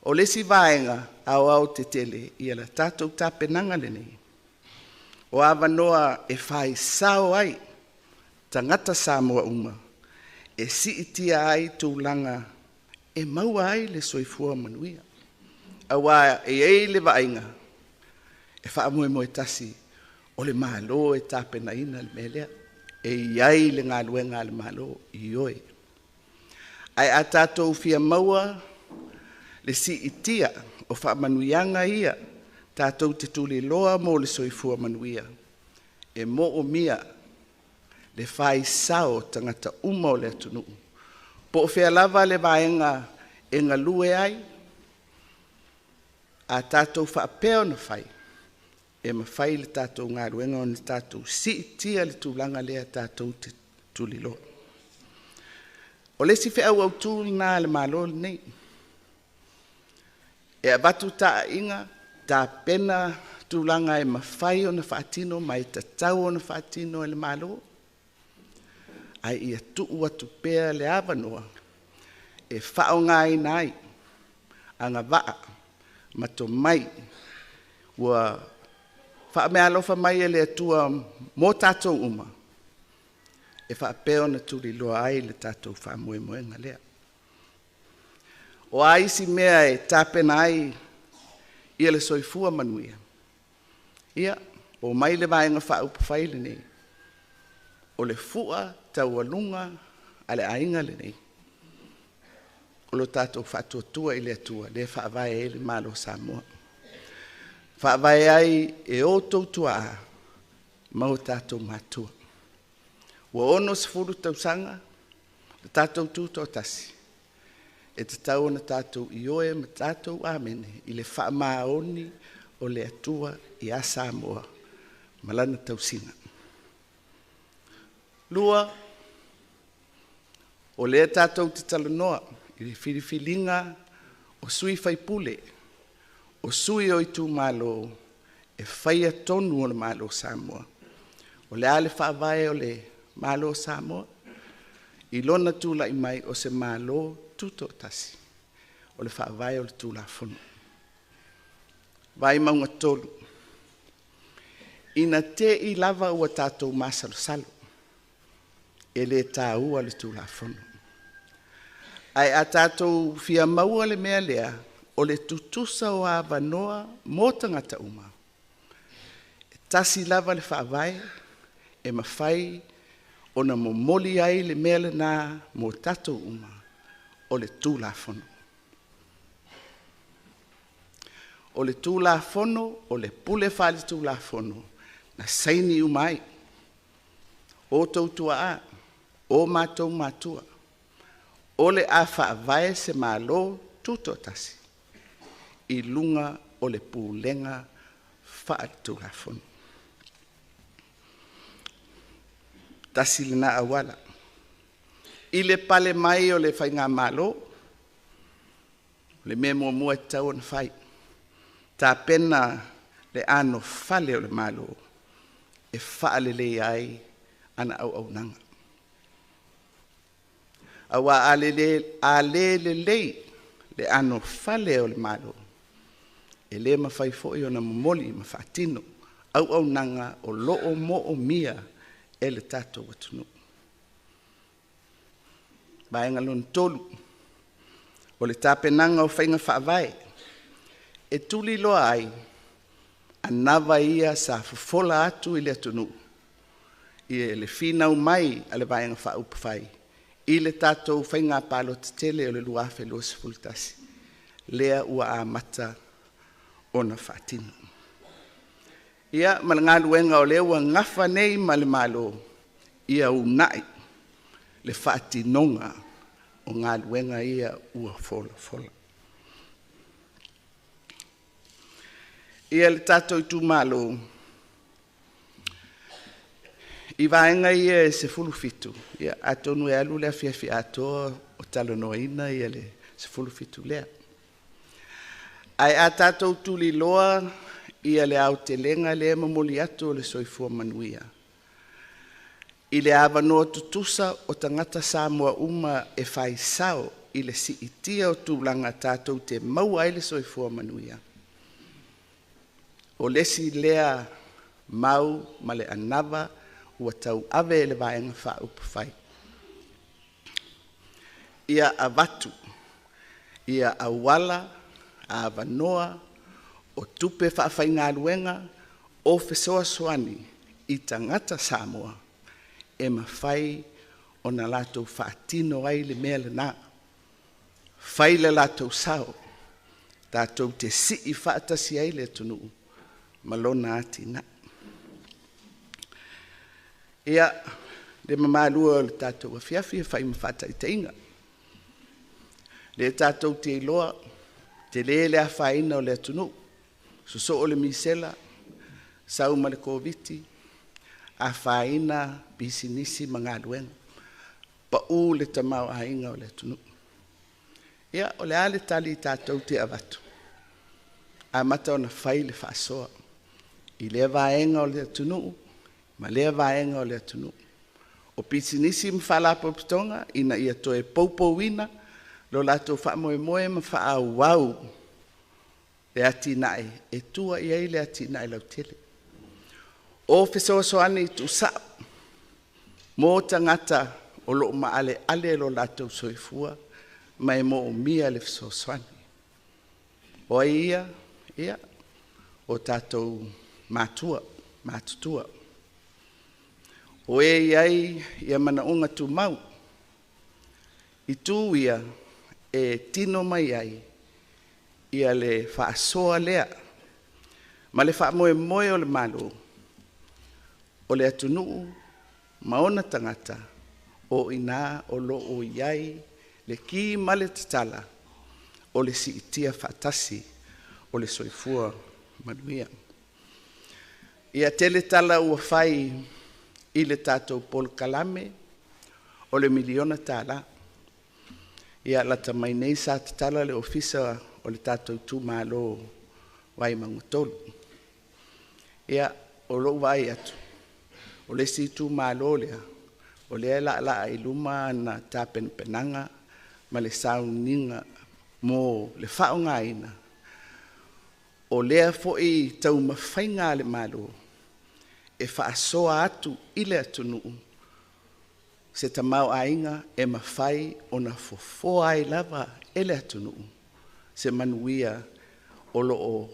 [SPEAKER 8] O le isi vaega aoaotetele, ia le tatou tapenaga lenei, o avanoa e faisao ai tagata Samoa uma e siitia ai tulaga e maua ai le soifua manuia. Aua e i ai le vaaiga, e faamoemoe tasi o le Malo e tapenaina le mea lea. E i ai le galuega a le Malo, ioe. Ae a tatou fia maua le siitia o faamanuiaga ia tatou te tuliloa mo le soifua manuia, e moomia le faisao o tagata uma o le atunuu. Po o fea lava le vaega e galue ai, A tatou faapea ona fai, e mafai le tatou galuega ona tatou siitia le tulaga lea tatou te tuliloa. O le isi feau autu lena a le Malo lenei, e avatu taaiga, tapena tulaga e mafai ona faatino ma e tatau ona faatino e le Malo, ae ia tuu atu pea le avanoa e faaaogaina ai agavaa ma tomai ua faameaalofa mai e le Atua mo tatou uma, e faapea ona tuliloa ai le tatou faamoemoega lea. O a isi mea e tapena ai le soifua manuia? Ia, omai le Vaega Faaupufai lenei, o le fua taualuga a le aiga lenei, o lo tatou faatuatua i le Atua lea e faavae ai le Malo o Samoa, faavae ai e outou tuaa ma o tatou matua. Ua 60 tausaga o tatou tutoatasi, e tatau ona tatou ioe ma tatou amene i le faamaoni o le Atua ia Samoa ma lana tausiga. Lua, o lea tatou te talanoa i le filifiliga o sui usufono, o sui o itumalo e faia tonu o le Malo o Samoa. O le a le faavae o le Malo o Samoa? I lona tulai mai o se Malo Tutoatasi, o le faavae o le Tulafono. Vaimauga 3, ina te i lava ua tatou masalosalo, e le taua le Tulafono. Ae a tatou fia maua le mea lea, o le tutusa o avanoa mo tagata uma, e tasi lava le faavae e mafai ona momoli ai le mea lena mo tatou uma, o le Tulafono. O le Tulafono o le pule faale-Tulafono na saini uma ai outou tuaa, o matou matua, o le a faavae se Malo Tutoatasi i luga o le pulega faale-Tulafono. Tasi lena auala. I le pale mai o le Faigamalo, o le mea muamua e tatau ona fai, tapena le anofale o le Malo e faaleleia ai ana auaunaga. Aua a le lelei le anofale o le Malo, e le mafai foi ona momoli ma faatino auaunaga o lo o moomia e le tatou atunuu. Vaega lona tolu, o le tapenaga o faiga faavae e tuliloa ai anava ia sa fofola atu i le atunuu i le finau mai a le Vaega Faaupufai i le tatou Faiga Palota tele o le 2021, lea ua amata ona faatino. Ia ma le galuega o lea ua nafa nei ma le Malo ia uunai le faatinoga o galuega ia ua folafola. Ia le tatou itumalo, i vaega ia e 17, ia atonu e alu le afiafi atoa o talanoaina le 17 lea. Ae a tatou tuliloa le aotelega lea e momoli atu o le soifua manuia, i le avanoa tutusa o tagata Samoa uma e fai sao i le siitia o tulaga tatou te maua ai le soifua manuia, o le isi lea mau ma le anava ua tauave e le Vaega Faaupufai, ia avatu auala, avanoa o tupe faafaigaluega o fesoasoani i tagata Samoa e mafai ona latou faatino ai le mea lena, fai le latou sao tatou te sii faatasi ai le atunuu ma lona atinae. Ia, le mamalu e o le tatou afiafi e fai ma faataitaiga, lea tatou te iloa Tele le afaina o le atunuu, sosoo le misela, sau ma le Koviti, afaina pisinisi ma galuega, pau le tamaoaiga o le atunuu. Ia, o le a le tali tatou te avatu? Amata ona fai le faasoa i lea vaega o le atunuu ma lea vaega o le atunuu. O pisinisi ma faalapotopotoga ina ia toe poupouina lo latou faamoemoe ma faaauau le atinae e tua i ai le atinae lautele. O fesoasoani tuusao mo tagata o lo o maaleale lo latou soifua ma e moomia le fesoasoani. O ai ia? Ia, o tatou matua matutua, o e i ai manaoga tumau, itu ia e tino mai ai le faasoa lea ma le faamoemoe o le Malo, o le atunuu ma ona tagata, o i ina o lo o i ai le ki ma le tatala o le siitia faatasi o le soifua manuia. Ia tele tala ua fai i le tatou polokalame o le $1miliona. Ia lata mai nei sa tatala le ofisa o le tatou itumalo Vaimauga 3. Ia, o lou vaai atu, o le isi itumalo lea o lea e laalaa i luma ana tapenapenaga ma le sauniga mo le faaaogaina o lea foi taumafaiga a le Malo e faasoa atu i le atunuu se tamaoaiga e mafai ona fofoa ai lava e le atunuu se manuia o lo o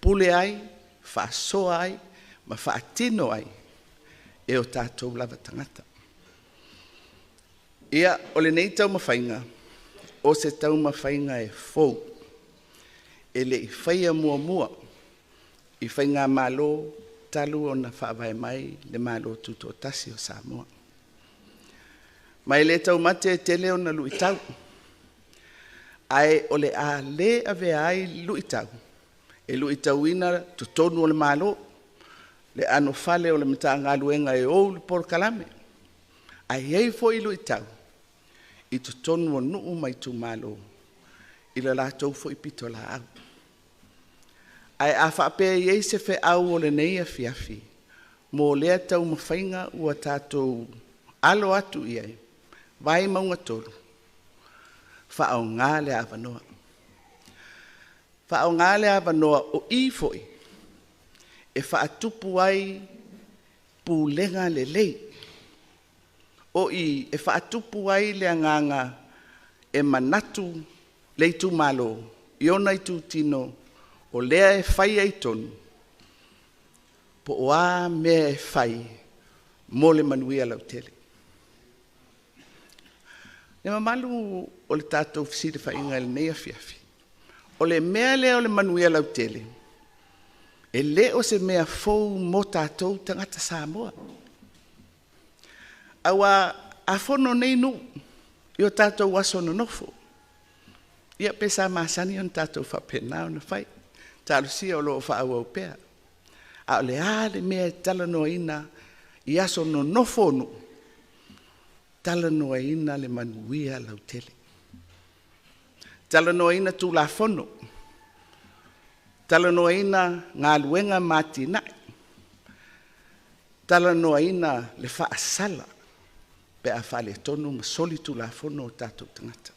[SPEAKER 8] pule ai, faasoa ai ma faatino ai e o tatou lava tagata. Ia, o lenei taumafaiga, o se taumafaiga e fou, e le i faia muamua i faigamalo talu ona faavae mai le Malo Tutoatasi o Samoa. Ma e le taumate e tele ona luitau, ae o le a le avea ai luitau e luitauina totonu o le Malo, le anofale o le Matagaluega e ou le polokalame, ae i ai foi luitau i totonu o nuu ma itumalo i le latou foi pitolaau. Ae a faapea e i ai se feau o lenei afiafi mo lea taumafaiga ua tatou alo atu i ai, Vaimauga 3, faaaoga le avanoa. Faaaoga le avanoa, o i foi e faatupu ai pulega lelei, o i e faatupu ai le agaga e manatu le itumalo i ona itutino o lea e fai ai tonu, po o a mea e fai mo le manuia lautele. Le mamalu o le tatou fesilafaiga i lenei afiafi, o le mea lea o le manuia lautele, e le o se mea fou mo tatou tagata Samoa. Aua a fono nei nuu i o tatou aso nonofo, ia pe sa masani ona tatou faapena ona fai, talosia o lo o faaauau pea. A o le a le mea e talanoaina i aso nonofo o nuu? Talanoaina le manuia lautele, talanoaina Tulafono, talanoaina galuega ma atinae, talanoaina le faasala pe a faaletonu ma soli Tulafono o tatou tagata.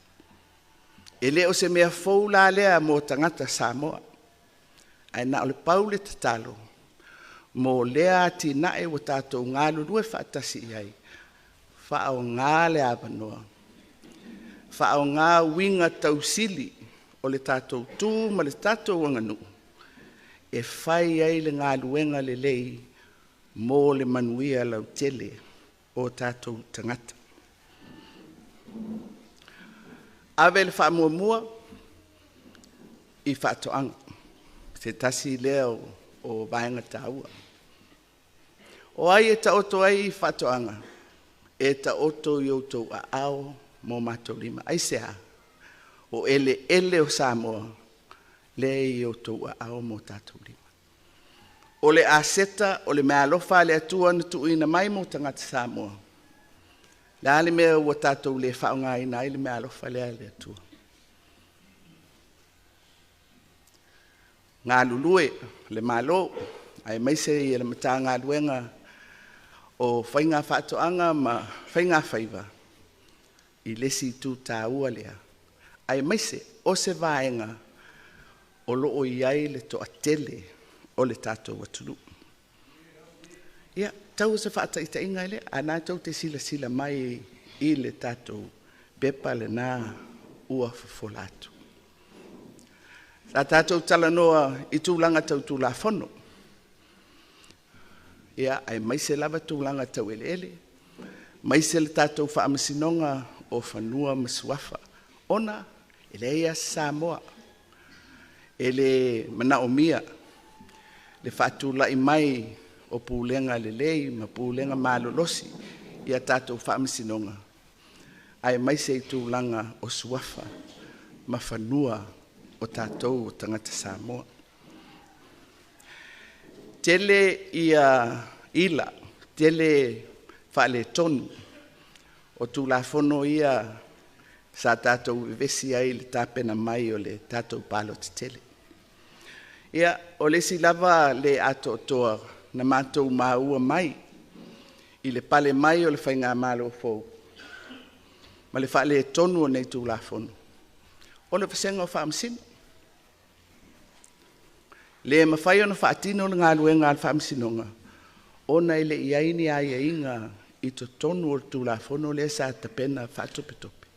[SPEAKER 8] E le o se mea fou la lea mo tagata Samoa, ae na o le pau le tatalo mo lea atinae ua tatou galulue faatasi i ai, faaaoga le avanoa, faaaoga uiga tausili o le tatou tu ma le tatou aganuu e fai ai le galuega lelei mo le manuia lautele o tatou tagata. Ave le faamuamua i faatoaga, se tasi lea o vaega taua. O ai e taoto ai faatoaga? E taoto i outou aao ma o matou lima. Aisea? O eleele o Samoa. lea e i outou aao ma o tatou lima. O le aseta, o le meaalofa a le Atua na tuuina mai mo tagata Samoa, le a le mea ua tatou le faaaogaina ai le meaalofa lea a le Atua? Galulue le Malo aemaise le Matagaluega o Faiga Faatoaga ma Faigafaiva i le isi itu taua lea, aemaise o se vaega o lo o i ai le toatele o le tatou atunuu. Ia, tau o se faataitaiga lea, a o lena tou te silasila mai i le tatou pepa lena ua fofola atu. Sa tatou talanoa i tulaga tau Tulafono, aemaise lava tulaga tau eleele, aemaise le tatou Faamasinoga o Fanua ma Suafa, ona e leai lava se Samoa e le manaomia le faatulai mai o pulega lelei ma pulega malolosi i a tatou faamasinoga, aemaise i tulaga o suafa ma fanua o tatou o tagata Samoa. Tele ila, tele faaletonu o Tulafono ia sa tatou vevesi ai i le tapena mai o le tatou palota tele. Ia, o le isi lava le atoatoa na matou maua mai i le pale mai o le faigamalo fou ma le faaletonu o nei Tulafono, o le vasega o Faamasino. E le mafai ona faatino le galuega a le Faamasinoga ona e le i i ai ni aiaiga i totonu o le Tulafono lea sa tapena faatopetope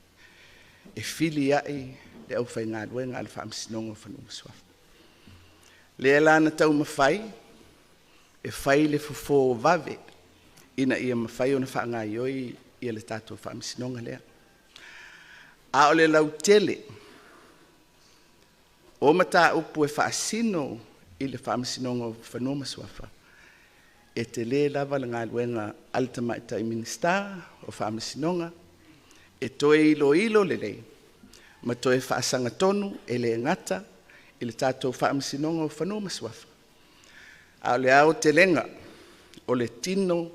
[SPEAKER 8] e filiai le aufaigaluega a le Faamasinoga o Fanua ma Suafa. Lea la na taumafai e fai le fofo vave ina ia mafai ona faagaoioi le tatou Faamasinoga lea. A o le lautele o mataupu e faasino i le Faamasinoga o Fanua ma Suafa, e tele lava le galuega a le Tamaitai Minisita o Faamasinoga e toe iloilo lelei ma toe faasagatonu, e le gata i le tatou Faamasinoga o Fanua ma Suafa, a o le aotelega o le tino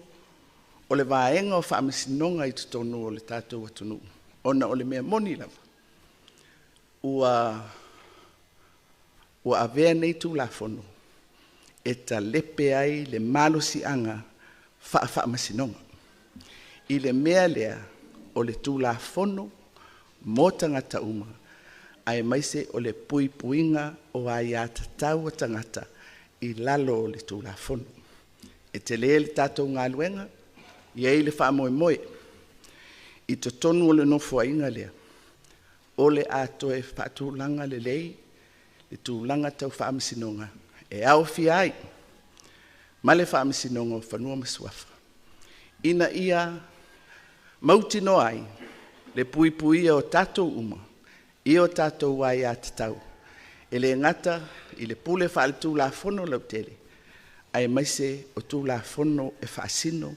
[SPEAKER 8] o le vaega o Faamasinoga i totonu o le tatou atunuu, ona o le mea moni lava, ua avea nei Tulafono e talepe ai le malosiaga faa-Faamasinoga i le mea lea o le Tulafono mo tagata uma, aemaise o le puipuiga o aiatatau a tagata i lalo o le Tulafono. E tele le tatou galuega, e i ai le faamoemoe i totonu o le Nofoaiga lea, o le a toe faatulaga lelei le tulaga tau Faamasinoga e aofia ai ma le Faamasinoga o Fanua ma Suafa, ina ia mautinoa ai le puipuia o tatou uma i o tatou aiatatau, e le gata i le pule faale-Tulafono lautele, aemaise o Tulafono e faasino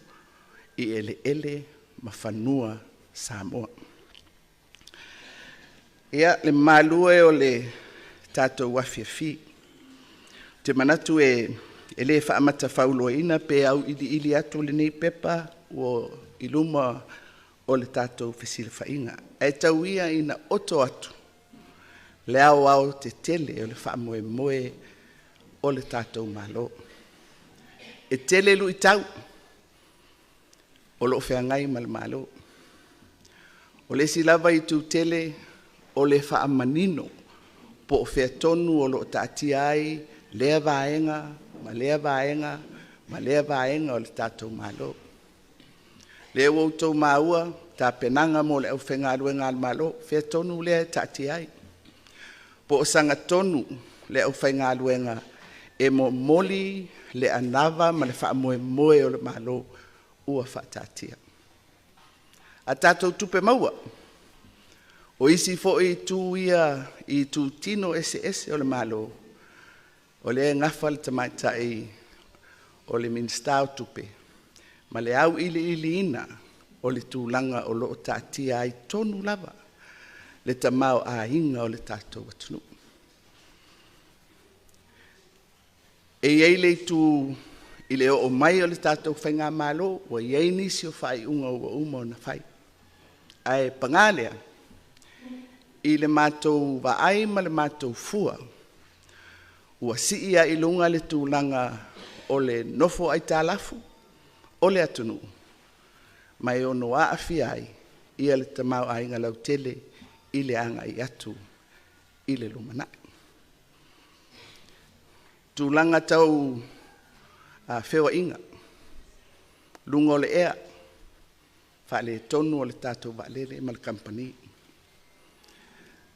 [SPEAKER 8] i eleele ma fanua Samoa. Ia, le mamalu e o le tatou afiafi, ou te manatu e le faamatafauloaina pe auiliili atu lenei pepa ua i luma o le tatou fesilafaiga, ae tau ia ina oto atu le aoaotetele o le faamoemoe o le tatou Malo. E tele luitau o lo o feagai ma le Malo. O le isi lava itu tele o le faamanino po o fea tonu o lo o taatia ai lea vaega ma lea vaega ma lea vaega o le tatou Malo. Lea ua outou maua tapenaga mo le aufaigaluega a le Malo, o fea tonu lea e taatia ai? Po o sagatonu le aufaigaluega e momoli le anava ma le faamoemoe o le Malo ua faataatia. A tatou tupe maua, o isi foi itu ia i itutino eseese o le Malo, o lea e nafa le Tamaitai o le Minisita o Tupe ma le auiliiliina o le tulaga o lo o taatia ai tonu lava le tamaoaiga o le tatou atunuu. E i ai le itu i le oo mai o le tatou Faigamalo ua i ai nisi o faaiuga ua uma ona fai. Ae paga lea, i le matou vaai ma le matou fua, ua sii lava i luga le tulaga o le nofo aitalafu o le atunuu, ma e ono aafia ai le tamaoaiga lautele i le agai atu i le lumanai. Tulaga tau feoaiga, luga o le ea, faaletonu o le tatou vaalele ma le kamupani.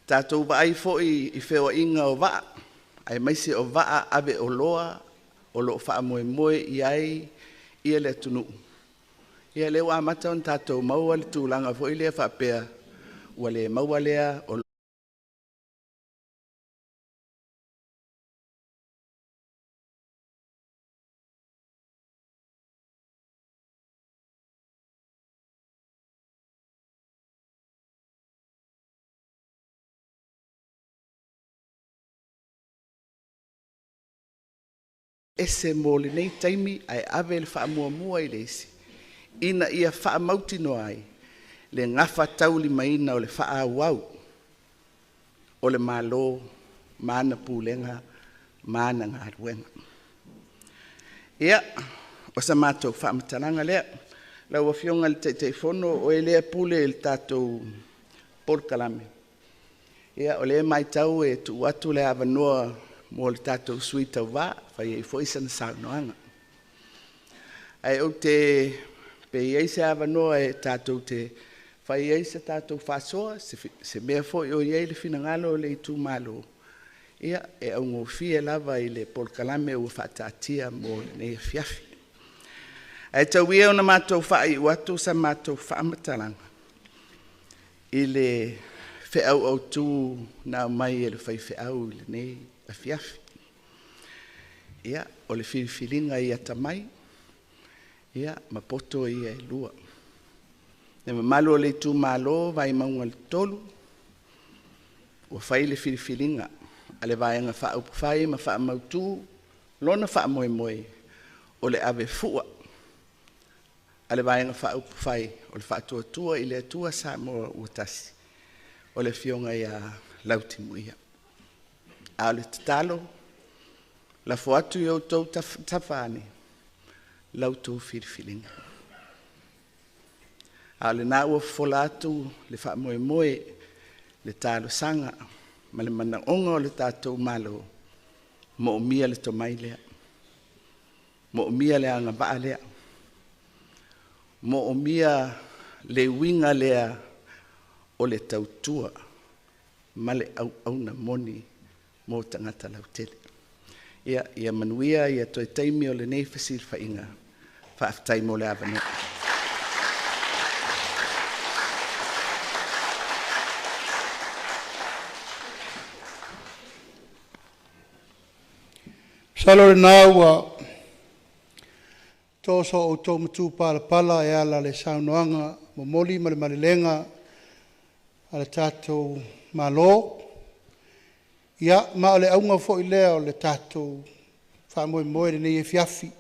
[SPEAKER 8] Tatou vaai foi i feoaiga o vaa, aemaise o vaa aveoloa o lo o faamoemoe i ai le atunuu, ia lea ua amata ona tatou maua le tulaga foi lea faapea ua le maua lea ese mo lenei taimi ae ave le faamuamua i le isi, ina ia faamautinoa ai le gafataulimaina o le faaauau o le Malo ma ana Pulega ma ana galuega. Ia, o sa matou faamatalaga lea. Lau Afioga i le Taitaifono o oe lea e pule i le tatou polokalame, ia o lea e matau e tuu atu le avanoa mo le tatou sui tauva e fai ai foi sana saunoaga. Ae ou te… pe i ai se avanoa e tatou te fai ai se tatou faasoa, se mea foi o i ai le finagalo o le itumalo, ia, e augofie lava i le polokalame ua faataatia mo lenei afiafi. Ae tau ia ina matou faaiu atu sa matou faamatalaga i le feau autu na aumai e le faifeau i lenei afiafi. Ia, o le filifiliga i atamai ma poto ia e lua. Le mamalu o le itumalo o Vaimauga 3, ua fai le filifiliga a le Vaega Faaupufai ma faamautu lona faamoemoe o le avefua a le Vaega Faaupufai o le Faatuatua i le Atua Samoa ua Tasi, o le Afioga ia Lautimuia. A o le tatalo, lafo atu i outou tafatafa ane la outou filifiliga. A o lena ua fofola atu le faamoemoe, le talosaga ma le manaoga o le tatou Malo, e moomia le tomai lea, moomia le agavaa lea, moomia le uiga lea o le tautua ma le auauna moni mo tagata lautele. Ia manuia toe taimi o lenei fesilafaiga. Faafetai mo le avanoa.
[SPEAKER 2] Masalo o lena ua to so outou matupalapala e ala i le saunoaga momoli ma le malelega a le tatou Malo. Ia, ma o le auga foi lea o le tatou faamoemoe i lenei afiafi. E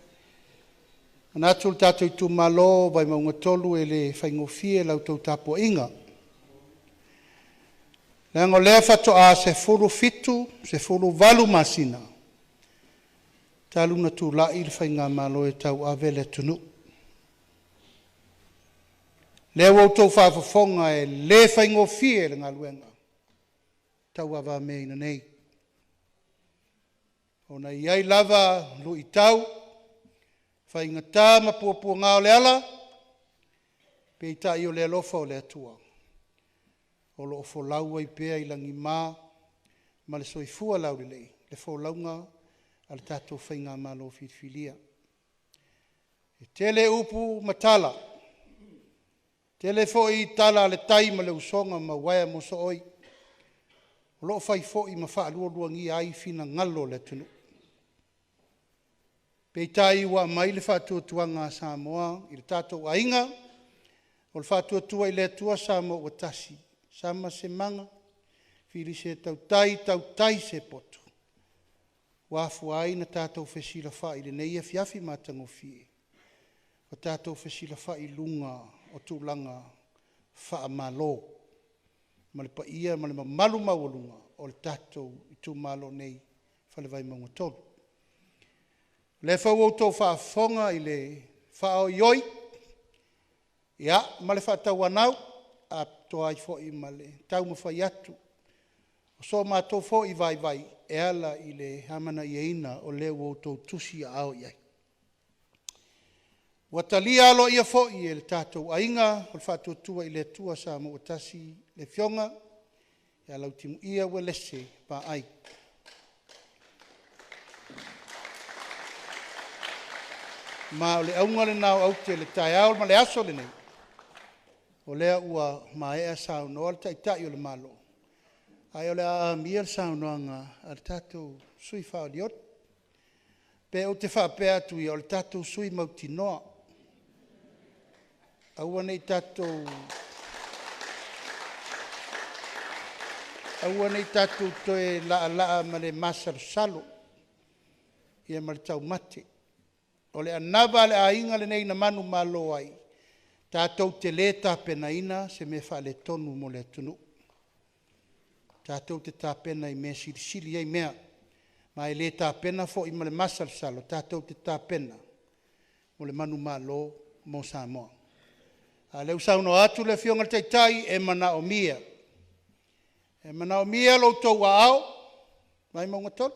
[SPEAKER 2] manatu le tatou itumalo o Vaimauga 3 e le faigofie la outou tapuaiga, leaga o lea faatoa 17, 18 masina talu ona tulai le faigamalo e tauave le atunuu. Lea ua outou faafofoga e le faigofie le galuega tauavameaina nei, ona e i ai lava luitau, faigata ma puapuaga o le ala, peitai o le alofa o le Atua o lo o folau ai pea i lagima ma le soifua laulelei le folauga a le tatou faigamalo filifilia. E tele upu ma tala, tele foi tala a le tai ma le usoga ma uaea mosooi o lo o fai foi ma faalualuagia ai finagalo o le atunuu. Peitai ua aumai le faatuatuaga a Samoa i le tatou aiga, o le Faatuatua i le Atua Samoa ua Tasi, sama se maga, fili se tautai, tautai se poto, Ua afua ai ona tatou fesilafai i lenei afiafi matagofie, ua tatou fesilafai i luga o tulaga faamalo ma le paia ma le mamalu maualuga o le tatou itumalo nei Fale Vaimauga 3. O lea foi ua outou faafofoga i le faaoioi ma le faatauanau atoa ai foi ma le taumafai atu o so matou foi vaivai e ala i le amanaiaina o le ua outou tusi aao i ai. Ua talia aloaia foi e le tatou Aiga o le Faatuatua i le Atua Samoa ua Tasi le Afioga ia Lautimuia Uelese Vaai. Ma o le auga lena o aute i le taeao ma le aso lenei, o lea ua maea saunoa le Taitai o le Malo, ae o le a amia le saunoaga a le tatou sui usufono faaolioli. Pe ou te faapea atu ia, o le tatou sui usufono mautinoa. Aua ne i tatou toe laalaa ma le masalosalo ma le taumate. O le anava a le aiga lenei na manumalo ai, tatou te le tapenaina se mea faaletonu mo le atunuu. Tatou te tapena i mea e silisili ai mea, ma e le tapena foi ma le masalosalo, tatou te tapena mo le manumalo mo Samoa. A o lea ua saunoa atu le Afioga i le Taitai, e manaomia, e manaomia lo outou aao, Vaimauga 3,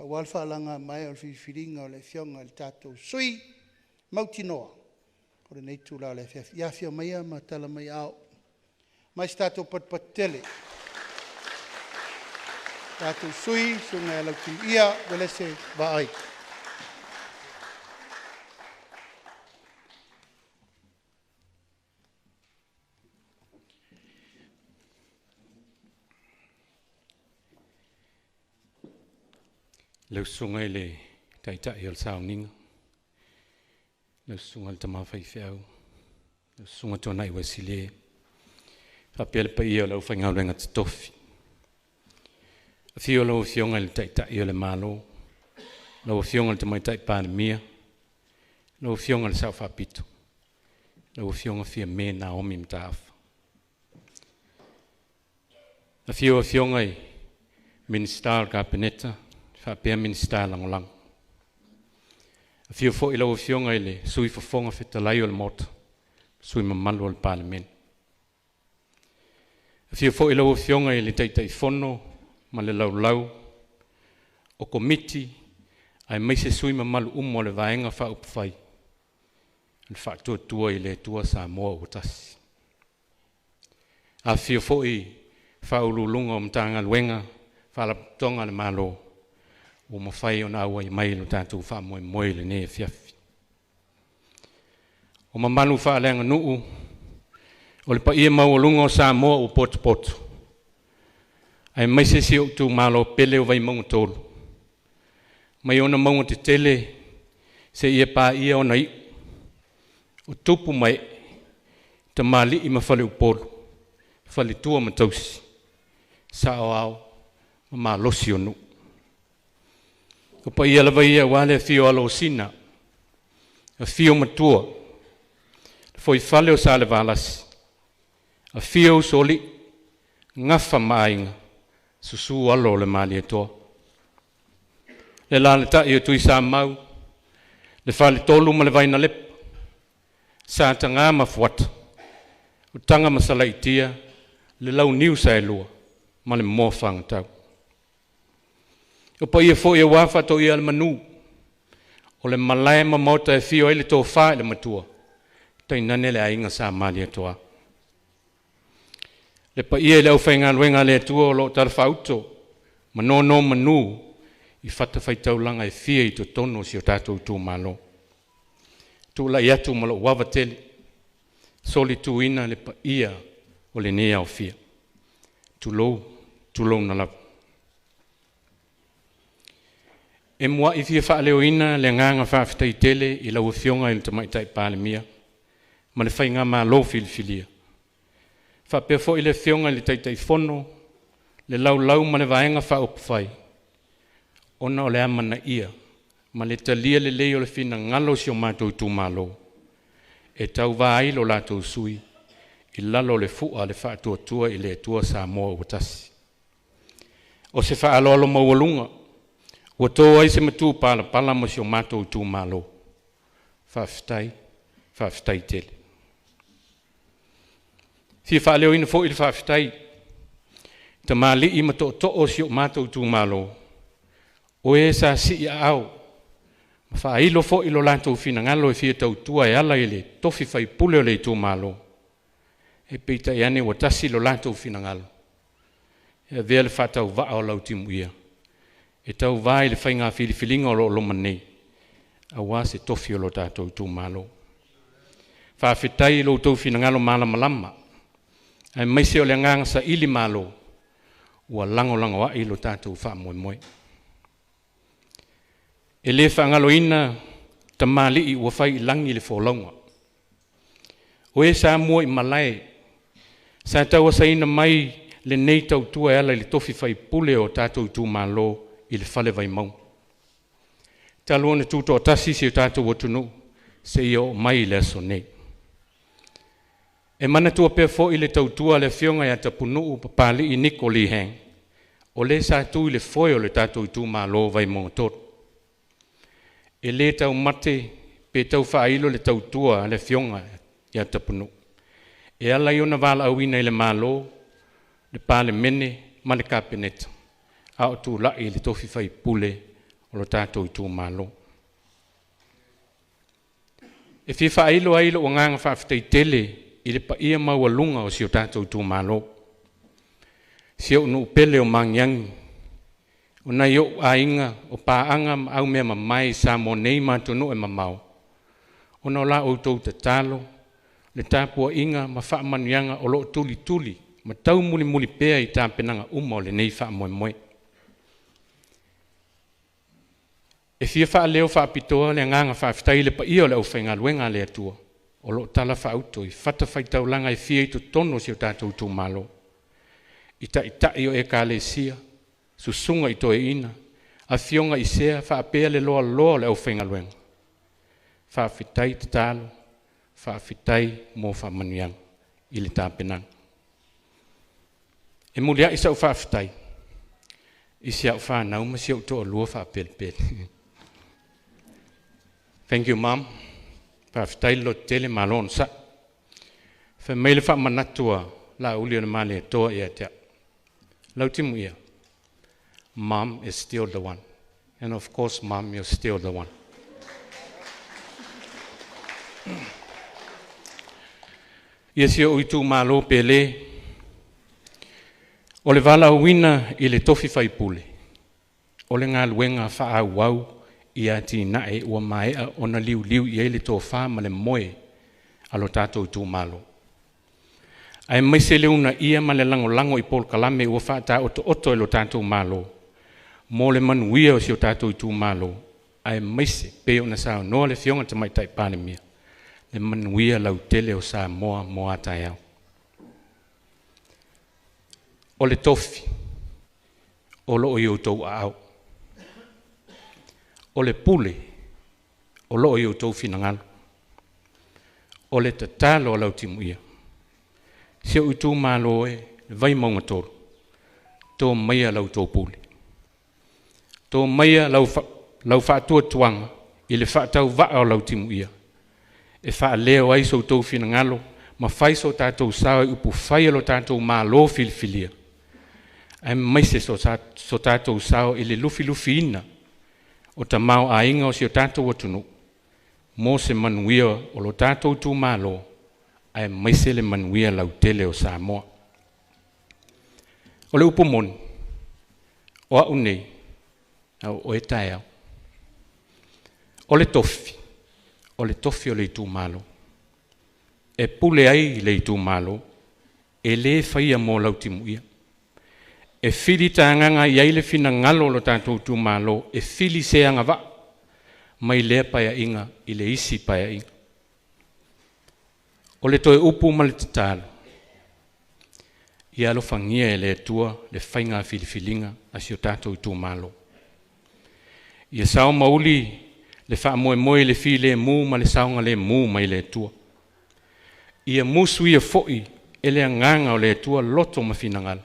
[SPEAKER 2] aua le faalagamaea o le filifiliga o le Afioga i le tatou sui usufono mautinoa o lenei itula o le afiafi. Ia afio maia ma tala mai aao, aumai se tatou patupatu tele i le tatou sui usufono le Susuga ia Lautimuia Uelese Vaai.
[SPEAKER 9] Lau Susuga i le Taitai o le Sauniga, lau Susuga i le Tama Faifeau, lau Susuga Tuanai Uesile, faapea le paia o le aufaigaluega totofi. Afio lau Afioga i le Taitai o le Malo, lau Afioga i le Tamaitai Palemia, lau Afioga i le Sao Faapito, lau Afioga Fiame Naomi Mataafa. Afio Afioga i Minisita o le Kapeneta faapea Minisita Lagolago. Afio foi lau Afioga i le Sui Fofoga Fetalai o le Maota, sui mamalu o le Palemene. Afio foi lau Afioga i le Taitaifono ma le Laulau o Komiti aemaise sui mamalu uma o le Vaega Faaupufai o le Faatuatua i le Atua Samoa ua Tasi. Afifio foi Faauluuluga o Matagaluega, Faalapotopotoga a le Malo ua mafai ona auai mai i lo tatou faamoemoe i lenei afiafi. O mamalu faaleaganuu o le paia maualuga o Samoa ua potopoto, aemaise si ou itumalo pele o Vaimauga 3, mai ona mauga tetele seia paia ona iu, o tupu ma ee, tamalii ma faleupolu, faletua ma tausi, saoao ma malosi o nuu. O paia lava ia aua le afio o Alosina, afio Matua, le Foifale o Salevalasi, afio Usoalii, Gafa ma Aiga, susu alo o le Malietoa. Le alaalatai o Tuisamau, le Faletolu ma le Vainalepa, Sataga ma Fuata, o Taga ma Salaitia, le Launiu Saelua ma le Moa Fagatau. O paia foi aua Faatoia le Manu, o le malae ma maota e afio ai le tofa i le matua, tainane le aiga Sa Malietoa. Le paia i le aufaigaluega a le Atua o lo o talafaauto ma nonomanu i fatafaitaulaga e fia i totonu o si o tatou itumalo. Tulai atu ma lou ava tele, solituina le paia o lenei aofia. Tulou, tulouna lava. E muai fia faaleoina le agaga faafetai tele i lau Afioga i le Tamaitai Palemia ma le faigamalo filifilia. Faapea foi le Afioga i le Taitaifono, le Laulau ma le Vaega Faaupufai Ona o le amanaia ma le talia lelei o le finagalo o si o matou itumalo e tauvā ai lo latou sui i lalo o le fu'a le Faatuatua i le Atua Samoa ua Tasi. O se faaaloalo maualuga ua to ai se matupalapala ma si o matou itumalo. Faafetai, faafetai tele. Fia faaleoina foi le faafetai tamalii ma tootoo o si o matou itumalo, o e sa sii aao, ma faailo foi lo latou finagalo e fia tautua e ala i le tofi faipule o le itumalo. E peitai ane ua tasi lo latou finagalo, e avea le faatauvaa o Lautimuia, e tauvā i le faiga filifiliga o lo o loma nei, aua se tofi o lo tatou itumalo. Faafetai i lo outou finagalo malamalama, aemaise o le agaga saili malo, ua lagolagoai lo tatou faamoemoe. E le faagaloina tamalii ua fai i lagi le folauga. O e sa mua i malae, sa tauasaina mai lenei tautua e ala i le tofi faipule o tatou itumalo i le fale Vaimauga. Talu ona tutoatasi si o tatou atunuu, seia oo mai i le aso nei. E manatua pea foi le tautua a le afioga ia Tapunuu Papalii Niko Lee Hang, o le sa tu i le foe o le tatou itumalo Vaimauga 3. E le taumate pe tau faailo le tautua a le afioga ia Tapunuu, e ala i ona valaauina i le Malo, le Palemene ma le Kapeneta, a o tulai i le tofi faipule o lo tatou itumalo. E fia faailo ai lou agaga faafetai tele i le paia maualuga o si o tatou itumalo. Si ou nuu pele o Magiagi, o nai ou aiga o paaga ma aumea mamae i Samoa nei ma atunuu e mamao, ona o la outou tatalo, le tapuaiga ma faamanuiaga o lo o tulituli ma taumulimuli pea i tapenaga uma o lenei faamoemoe. E fia faaleo faapitoa le agaga faafetai i le paia o le aufaigaluega a le Atua o lo o talafaauto i fatafaitaulaga e fia i totonu o si o tatou itumalo, i taitai o ekalesia, susuga i toeaiina, afioga i sea faapea le loaloa o le aufaigaluega. Faafetai tatalo, faafetai mo faamanuiaga i le tapenaga. E muliai sau faafetai i si au fanau ma si ou toalua faapelepele. Thank you, Mom. Faafetai le lototele, malo onosai. Fai mai le faamanatu a Laauli o le Malietoa ia te au. Lautimuia, Mom is still the one. And of course, Mom, you're still the one. Ia si ou itumalo pele, o le valaauina i le tofi faipule, o le galuega faaauau i atinae ua maea ona liuliu i ai le tofa ma le moe a lo tatou itumalo. Aemaise le uunaia ma le lagolago i polokalame ua faataotooto e lo tatou Malo mo le manuia o si o tatou itumalo, aemaise pei ona saunoa le Afioga i le Tamaitai Palemia, le manuia lautele o Samoa mo a taeao. O le tofi o lo o i outou aao. O le pule o lo o i outou finagalo. O le tatalo a Lautimuia, si ou itumalo e, le Vaimauga 3, to maia la outou pule. To maia lau faatuatuaga i le faatauvaa o Lautimuia, e faaleo ai so outou finagalo ma fai so tatou sao i upufai o lo tatou Malo filifilia, aemaise so tatou sao i le lufilufiina o tamaoaiga o si o tatou atunuu mo se manuia o lo tatou itumalo, aemaise le manuia lautele o Samoa. O le upu moni, o au nei, a o oe taeao. O le tofi, o le tofi o le itumalo. E pule ai le itumalo, e le faia mo Lautimuia. E fili tagaga i ai le finagalo o lo tatou itumalo, e fili se agavaa mai lea paeaiga i le isi paeaiga. O le toe upu ma le tatalo, ia alofagia e le Atua le faiga filifiliga a si o tatou itumalo. Ia sao mauli le faamoemoe le filemu ma le saogalemu mai le Atua. Ia musu ia fo'i e le agaga o le Atua loto ma finagalo.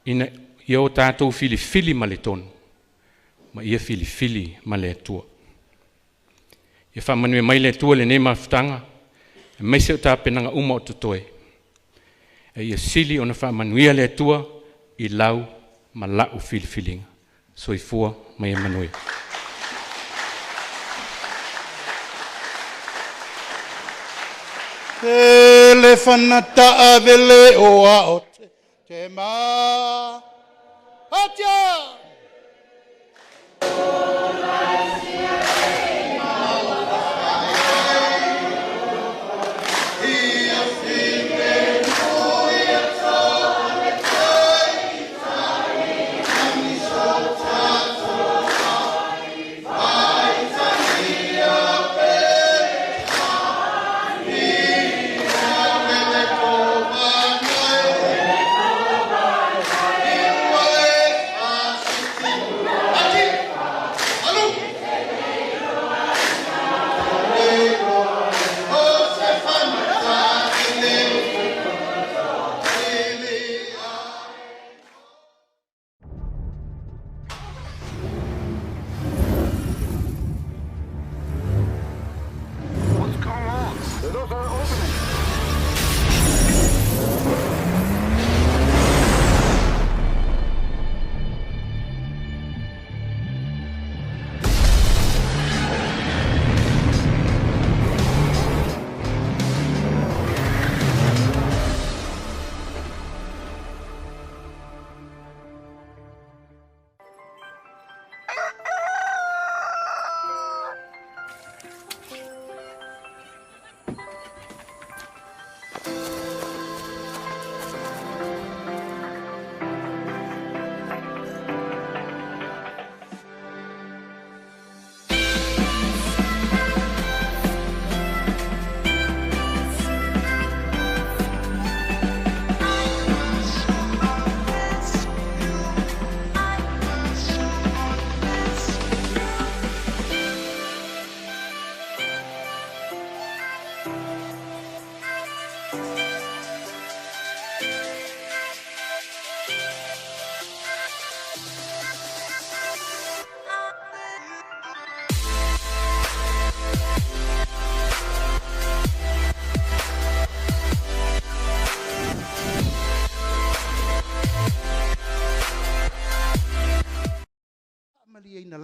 [SPEAKER 9] Ina ia o tatou filifili ma le tonu, ma ia filifili ma le Atua. Ia faamanuia mai le Atua lenei mafutaga, aemaise o tapenaga uma o totoe. E ia sili ona faamanuia le Atua i lau ma la'u filifiliga. Soifua ma ia manuia.
[SPEAKER 2] Le fanata avele o a o te ma atia.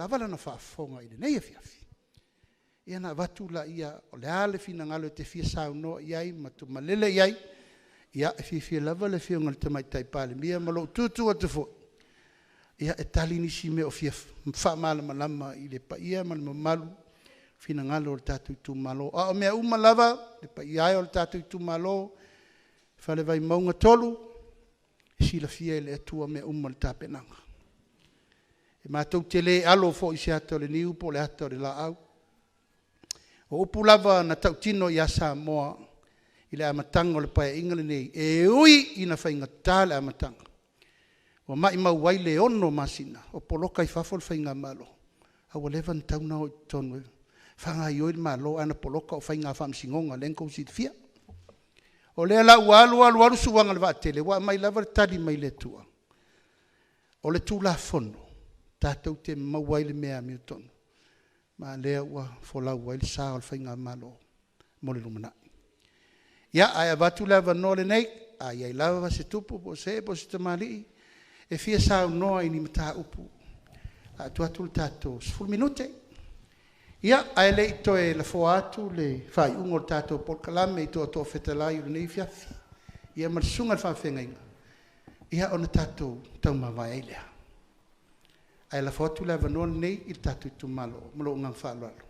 [SPEAKER 2] Lava lana faafofoga i lenei afiafi. Ia na avatu laia o le a le finagalo e te fia saunoa i ai ma tumalele i ai. Ia e fiafia lava le afioga i le Tamaitai Palemia ma lou tutu atu foi. Ia e tali nisi mea o fia faamalamalama i le paia ma le mamalu finagalo o le tatou itumalo. A o mea uma lava le paia e o le tatou itumalo, Fale Vaimauga 3, e silafia e le Atua mea uma o le tapenaga. E matou te le alo foi i se ata o le niu po o le ata o le laau. O upu lava na tautino ia Samoa i le amataga o le Paeaiga lenei, e ui ina faigata le amataga, ua maumau ai le 6 masina o poloka i fafo le faigamalo, a ua leva ona tatau ona o i totonu e faagaoioi le Malo, ae na poloka o faiga faamasinoga lea na outou silafia. O lea la ua alu alu alu suaga o le vaatele, ua aumai lava le tali mai le Atua. O le Tulafono tatou te maua ai le mea amiotonu, ma o lea ua folau ai le sa o le faigamalo mo le lumanai. Ia, ae avatu le avanoa lenei, a i ai lava se tupu po o se ee po o se tamalii e fia saunoa i ni mataupu, a tuu atu le tatou 10 minute. Ia, ae le i toe lafoa atu le faaiuga o le tatou polokalame i tootoo fetalai o lenei afiafi, ia ma le susuga i le faafeagaiga, ia ona tatou taumavae ai lea. Ae lafo atu le avanoa lenei i le tatou itumalo ma lou agaga faaaloalo.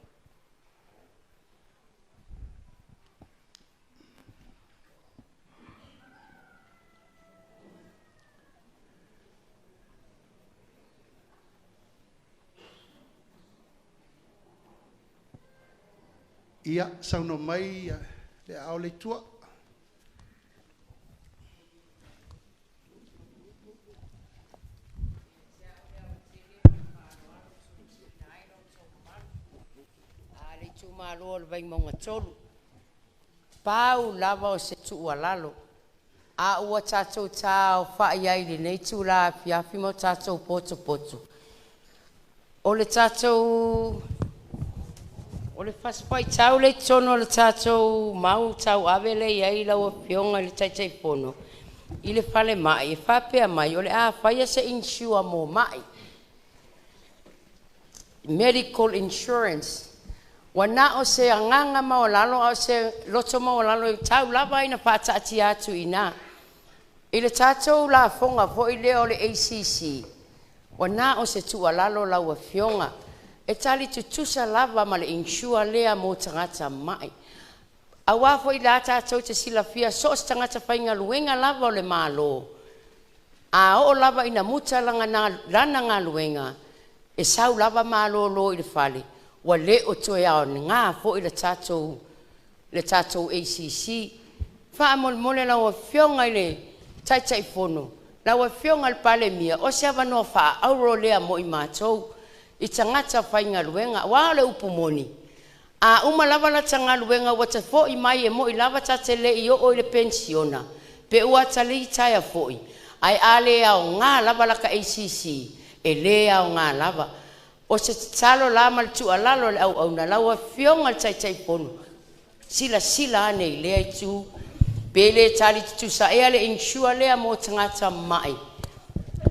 [SPEAKER 2] Ia, saunoa mai le Ao o le Itua.
[SPEAKER 10] itumalo o le Vaimauga 3. Pau lava o se tuualalo, a ua tatou taofai ai i lenei itula afiafi ma o tatou potopoto, o le tatou o le fasi faitau lea i totonu o le tatou mau tauave lea e i ai lau Afioga i le Taitaifono i le falemai, e faapea mai o le a faia se insure mo mai, medical insurance. Ua na o se agaga maualalo a o se loto maualalo e tau lava ina faataatia atu i ina. I le tatou lafoga foi lea o le ACC, ua na o se tuualalo lau Afioga, e tali tutusa lava ma le insure lea mo tagata mai. Aua foi la tatou te silafia, so o se tagata faigaluega lava o le Malo, a oo lava ina muta lana galuega, e sau lava malolo i le fale, ua le o toe aoga foi le tatou ACC. Faamolemole lau Afioga i le Taitaifono, lau Afioga i le Palemia, o se avanoa faaauro lea mo i matou i tagata faigaluega. Aua o le upu moni, a uma lava lata galuega ua ta foi mai, e moi lava ta te le i oo i le penisiona, pe ua ta litaea foi, ae a le aoga lava lata ACC, e le aoga lava. O se tatalo la ma le tuualalo a le auauna, lau Afioga i le Taitaifono, silasila ane i lea itu, pe le tali tutusa ea le insure lea mo tagata mai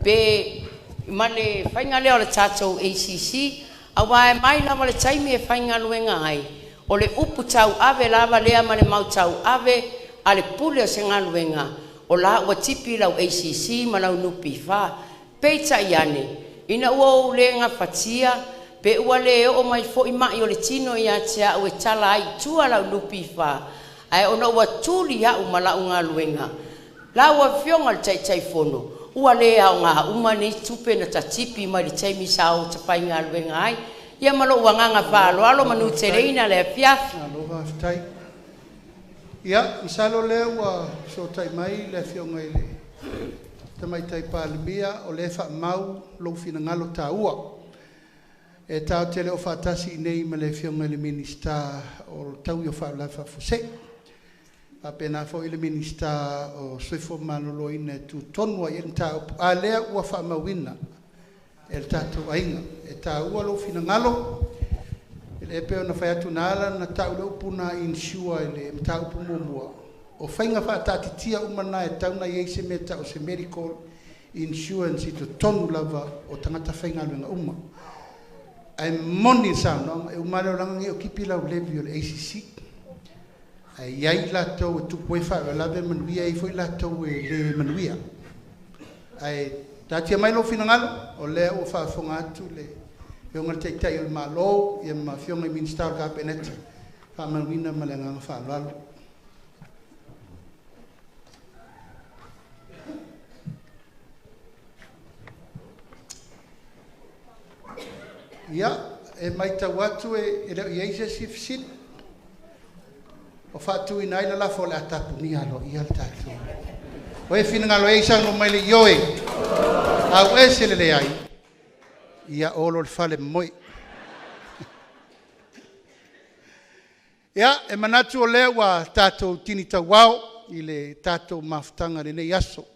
[SPEAKER 10] pe ma le faiga lea o le tatou ACC, aua e mai lava le taimi e faigaluega ai, o le upu tauave lava lea ma le mau tauave a le pule o se galuega, o la ua tipi lau ACC ma lau NPF. Peitai ane, ina ua ou le gafatia, pe ua le oo mai foi mai o le tino ia te au e tala ai i tua lau NPF, ae ona ua tuli au ma lau galuega, lau Afioga i le Taitaifono, ua le aoga uma nei tupe na ta tipi mai le taimi sa ou faigaluega ai. Ia ma lou agaga faaaloalo, manuteleina le afiafi.
[SPEAKER 2] Malo faafetai. Ia, masalo lea ua fesootai mai le Afioga i le Tamaitai Palemia, o lea e faamau lou finagalo taua. E tatou te le o faatasi i inei ma le Afioga i le Minisita o le Taui o Faalavelave Faafuasei, faapena foi le Minisita o le Soifua Maloloina e tutonu lava i ai le mataupu, a o lea ua faamauina e le tatou aiga. E taua lou finagalo, e pei ona fai atu, na ala ona tau le upu lena insure i le mataupu muamua, o faiga faataatitia uma na e tatau ona i ai se mea e tau o se medical insurance i totonu lava o tagata faigaluega uma. Ae moni le saunoaga, e uma lava le olaga nei o tipi lau levy o le ACC, ae i ai latou e tupu ai faalavelave e manuia, e i ai foi latou e le manuia. Ae taatia mai lou finagalo, o lea ua faafofoga atu le Afioga i le Taitai o le Malo ma Afioga i Minisita o le Kapeneta, faamauina ma le agaga faaaloalo. Ia, e matau atu e le o i ai se isi fesili o faatuina ai le lafo, o le a tapunia aloaia le tatou. O e finagalo ai saunoa mai i le ioe, auese le leai, ia olo le fale moe. Ia, e manatu o lea ua tatou tini tauao i le tatou mafutaga i lenei aso.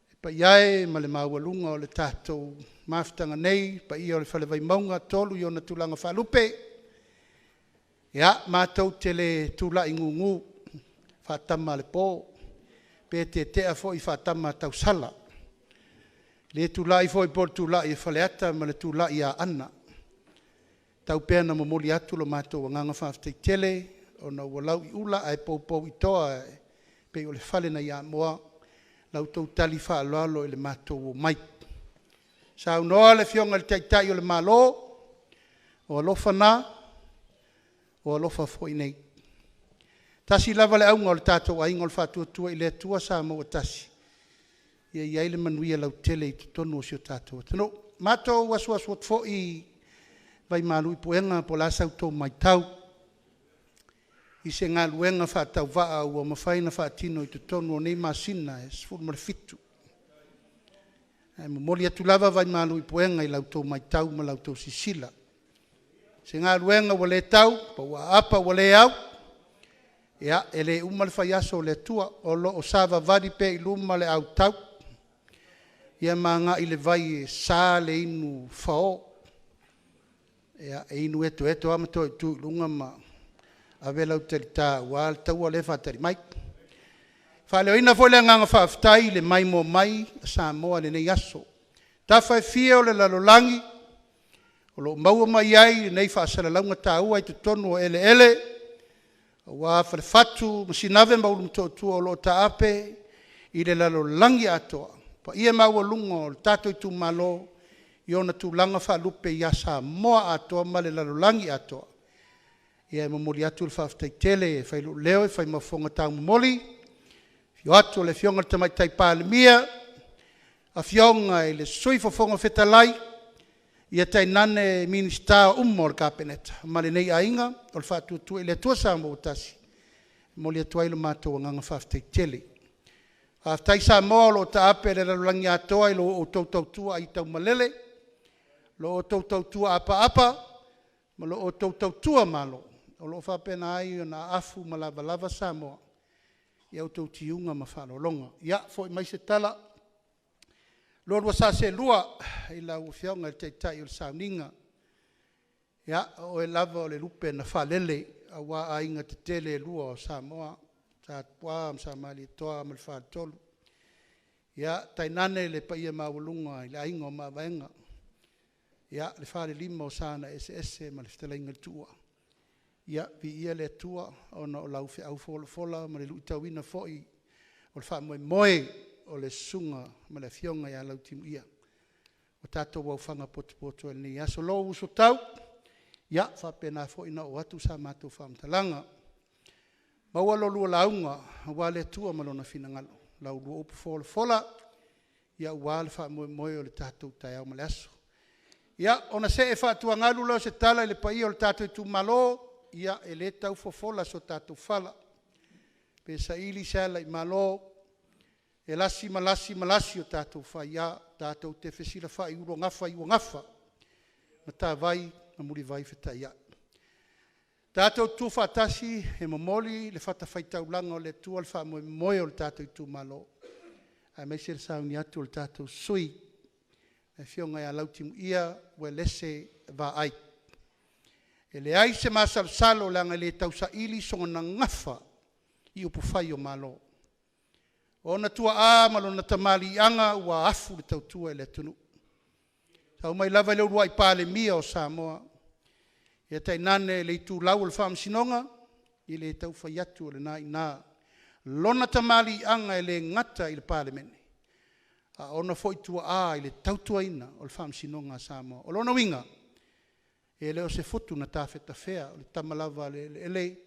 [SPEAKER 2] Le paia e ma le maualuga o le tatou mafutaga nei, le paia o le Fale Vaimauga 3 i ona tulaga faalupe, ia, matou te le tulai gugu faa-tama a le po, pe tetea foi faa-tama a tausala, le tulai foi po o le tulai a Faleata ma le tulai ia Aana. Tau pea ina momoli atu lo matou agaga faafetai tele ona ua lau i ula ae poupou i toa e pei o le fale nai Amoa la outou tali faaaloalo i le matou omai. Saunoa le Afioga i le Taitai o le Malo, o alofa na, o alofa foi nei. Tasi lava le auga o le tatou aiga o le Faatuatua i le Atua Samoa ua Tasi, ia i ai le manuia lautele i totonu o si o tatou atunuu. Matou asuasu atu foi vaimalu i puega po o le a sa outou matau i se galuega faatauvaa ua mafai ona faatino i totonu o nei masina e 17. Ae momoli atu lava vaimalu i puega i la outou matau ma la outou silasila. Se galuega ua le tau, pa ua aapa ua le au, ia, e le uma le faiaso o le Atua, o loo savavali pea i luma le autau, ia ma agai i le vai e sa le inu fao. Ia, e inu etoeto lava ma toe tu i luga ma ave lau talita aua le taua lea e faatali mai. Faaleoina foi le agaga faafetai i le maimoa mai a Samoa i lenei aso. Tafa e fia o le lalolagi o lo o maua mai ai lenei faasalalauga taua i totonu o eleele aua Falefatu ma Sinave ma Ulumotootua o lo o taape i le lalolagi atoa. Paia maualuga o le tatou itumalo i ona tulaga faalupe ia Samoa atoa ma le lalolagi atoa. Ia e momoli atu le faafetai tele e fai lou leo e fai ma fofoga taumomoli, afio atu o le Afioga i le Tamaitai Palemia, Afioga i le Sui Fofoga Fetalai, ia tainane Minisita uma o le Kapeneta ma lenei aiga o le Faatuatua i le Atua Samoa ua Tasi, e momoli atu ai lo matou agaga faafetai tele. Faafetai Samoa o lo o taape i le lalolagi atoa i lo outou tautua aitaumalele, lo outou tautua apaapa ma lo outou tautua Malo o lo o faapena ai ona aafo ma lavalava Samoa i a outou tiuga ma faaaloaloga. Ia, foi mai se tala lua sa seelua i lau Afioga i le Taitai o le Sauniga, ia o oe lava o le lupe na faalele aua aiga tetele e lua o Samoa, Sa Tupua ma Sa Malietoa ma le Faletolu. Ia, tainane le paia maualuga i le Aiga o Mavaega, ia, le Falelima o Sa na Eseese ma le Fetalaiga i le Tuua. Ia, viia le Atua ona o lau feau folafola ma le luitauina foi o le faamoemoe o le Susuga ma le Afioga ia Lautimuia ua tatou aofaga potopoto ai i lenei aso. Lou usotau, ia faapena foi ona oo atu sa matou faamatalaga. Maua la oulua lauga aua le Atua ma Lona finagalo, la oulua upu folafola aua le faamoemoe o le tatou taeao ma le aso. Ia, ona see faatuagalu lea o se tala i le paia o le tatou itumalo, ia e le tau fofola so tatou fala, pe saili se ala i malo, e lasi ma lasi ma lasi o tatou faia, tatou te fesilafai i uluagafa i uagafa, matavai ma mulivai fetaiai. Tatou tutu faatasi e momoli le fatafaitaulaga o le Atua le faamoemoe o le tatou itumalo, aemaise le sauni atu o le tatou sui usufono, le Afioga ia Lautimuia Uelese Vaai. E leai se masalosalo leaga e le tausaili soona gafa i upufai o Malo. O ona tuaa ma lona tamaliiaga ua afu le tautua i le atunuu, tau mai lava i le uluai Palemia o Samoa, ia tainane le itulau o le Faamasinoga, e le tau fai atu o lena e i ina lona tamaliiaga e le gata i le Palemene, a o ona foi tuaa i le tautuaina o le Faamasinoga a Samoa. O lona uiga, e le o se fotu na tafetafea, o le tama lava a le eleele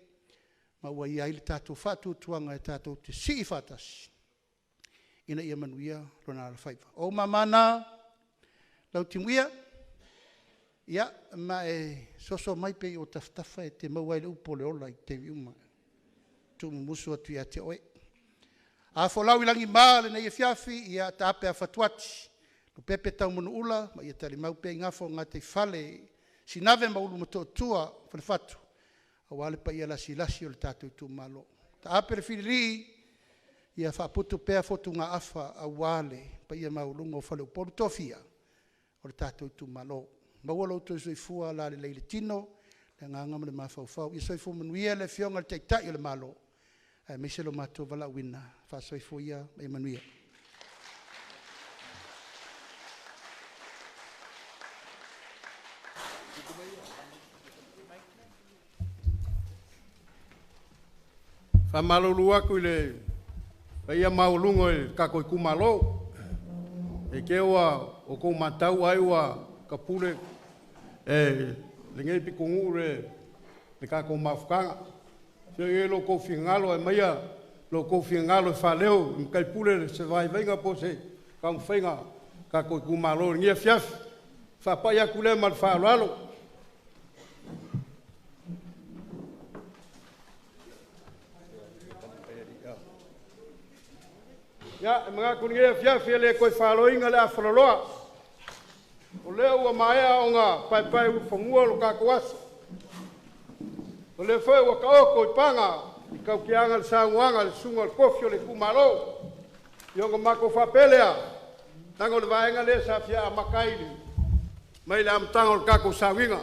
[SPEAKER 2] ma ua i ai le tatou faatuatuaga tatou te sii faatasi ina ia manuia lona alofaiva. O ou mama na Lautimuia, ia ma e soso mai pea i ou tafatafa e te maua ai le upu o le ola i taimi uma, tuumumusu atu ia te oe. A folau i lagima lenei afiafi, ia taape a fatuati, lopepe taumanuula ma ia talimau pea i gafa o gataifale Sinave ma Ulumotootua o Falefatu aua le paia lasilasi o le tatou itumalo. Taape le fililii ia faaputu pea fotugaafa aua le paia maualuga o faleupolu tofia o le tatou itumalo. Maua lo outou soifua lalelei i le tino, le agaga ma le mafaufau. Ia soifua manuia le Afioga i le Taitai o le Malo aemaise lo matou valaauina. Faasoifua ia ma ia manuia.
[SPEAKER 11] Faamalulu atu i le paia maualuga o le tatou itumalo, e te ua outou matau ai ua tapule e lenei pitonuu le tatou mafutaga. Se i ai lo outou finagalo, aumaia lo outou finagalo e faaleo i matai pule se vaivaiga po o se taumafaiga a tatou itumalo i lenei afiafi. Faapai atu lea ma le faaaloalo. Ia, e manatu i lenei afiafi e le toe faloina le afalaloa, o lea ua maea ona paepaeulufanua lo tatou aso. O le foi ua kaoko i paga i kaukiaga le saunoaga le susuga o le kofi o le itumalo. I ona matou faapea lea, leaga o le vaega lea sa fia amata ai mai le amataga o le tatou sauniga.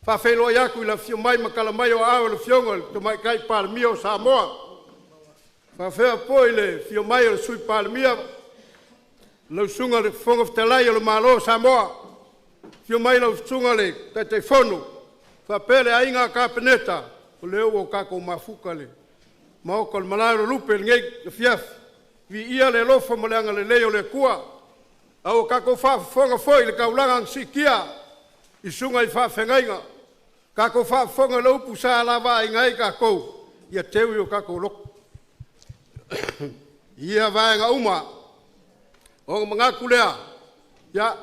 [SPEAKER 11] Faafeiloai atu i le afifio mai ma tala mai o aao o le Afioga i le Tamaitai Palemia o Samoa. Faafea foi le afio mai o le Sui Palemia, lau Susuga i le Fofoga Fetalai o le Malo o Samoa, afio mai lau Susuga i le Taitaifono, faapea le Aiga Kapeneta, o lea ua tatou mafuta i le Maota o le Malae o le Lupe i lenei afiafi. Viia le alofa ma le agalelei o le Atua, a ua tatou faafofoga foi i le taulaga na siitia i susuga i faafeagaiga, tatou faafofoga i le upu sa lavaaiga ai tatou, ia teu i o tatou loto. I ia vaega uma, ona manatu lea, ia,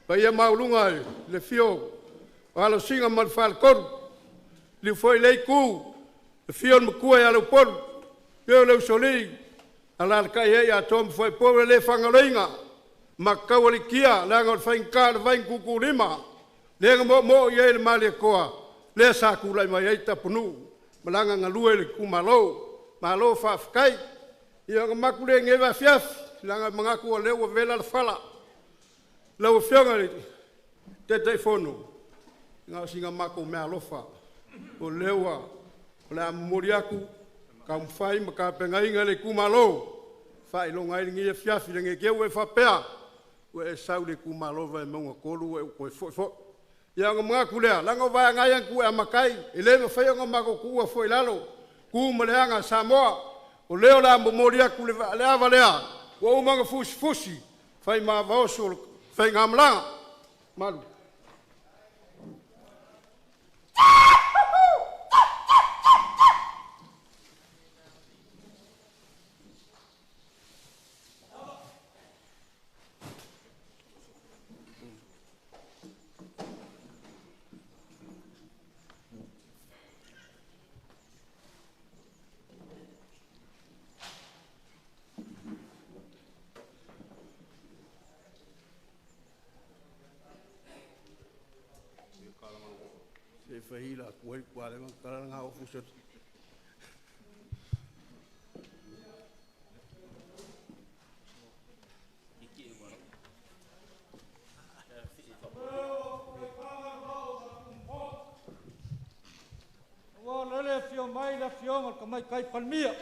[SPEAKER 11] paia maualuga i le afio o Alosina ma le Faletolu, liliu foi i lea itu, afio le Matua ia Leupolu, afio le Usoalii, alaalatai ai Atoa ma Fuaipolu e le faagaloina Mataualiitia leaga o le faigata o le vai na tutuulima lea na moomoo i ai le Malietoa lea sa tulai mai ai Tapunuu ma laga galue i le itumalo. Malo faafetai. Ia ona matou le i lenei afiafi, leaga e manatu o lea ua vela le fala. Lau Afioga i le Taitaifono, na o sina matou meaalofa o lea ua o le a momoli atu, taumafai ma tapenaina le itumalo e faailoga ai lenei afiafi ne i te i ua e faapea ua e sau i le itumalo o Vaimauga 3 ua e toe foi foi. Ia ona manatu lea, leaga o vaega lava ia na tu e amata ai, e le mafai ona matou tuua fua i lalo tu ma le aga a Samoa. O lea o le a momoli atu le ava lea ua uma ona fusifusi fai ma ava oso o le faigamalaga. Malu. Se fahila atu ai ua leva ona tala na ofu se
[SPEAKER 12] Ua lele afio mai le afioga i le Tamaitai Palemia.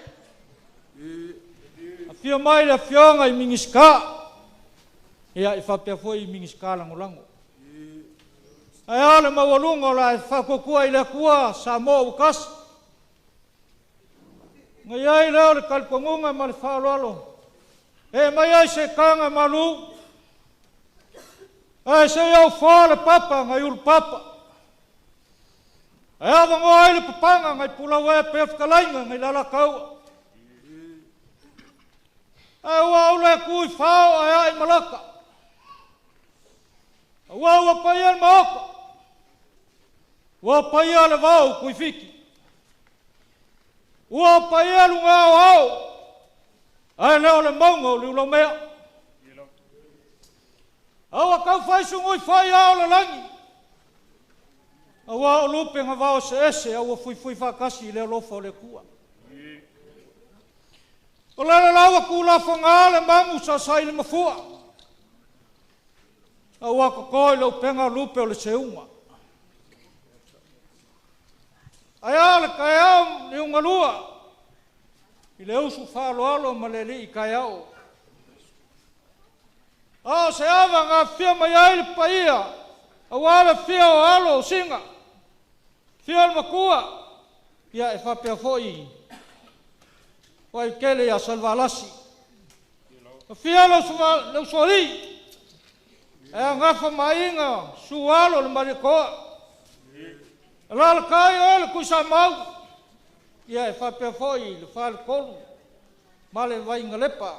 [SPEAKER 12] Afio mai le afioga i Minisita. Ia, e faapea foi i Minisita Lagolago. Ae a le maualuga o la e faatuatua i le Atua Samoa ua tasi. Na i ai lea o le talitonuga ma le faaaloalo e aumai ai se taga malu ae se i aufoa le papa nai ulupapa. Ae avanoa ai le papaga nai pulauea pe fetalaiga nai Lalataua. Ae ua ou le tu i fao ae ai malaka. Aua ua paia le maota, ua paia le vao Tuifiti. Ua paia luga o ao, ae le o le mauga o Liulaumea. Aua tau fai sugui fai ao le lagi, aua o lupe na vao se ese, aua fuifui faatasi i le alofa o le Atua. O le laua kulafoga le magu sa sai le mafua. Aua kokoi le upega lupe o le seuga. Ae a le kaeao le ungalua, i le usu faaaloalo ma le alii kaeao. A o se ava na afifio mai ai le paia, aua le afio o alo o Sina, afio o le matua, ia e faapea foi Vaitele ia Salevalasi. Afio le usoalii, e agafa maaiga sualo le Malietoa. Alalatai oe le Tuisamau, ia e faapea foi le Faletolu ma le Vaigalepa.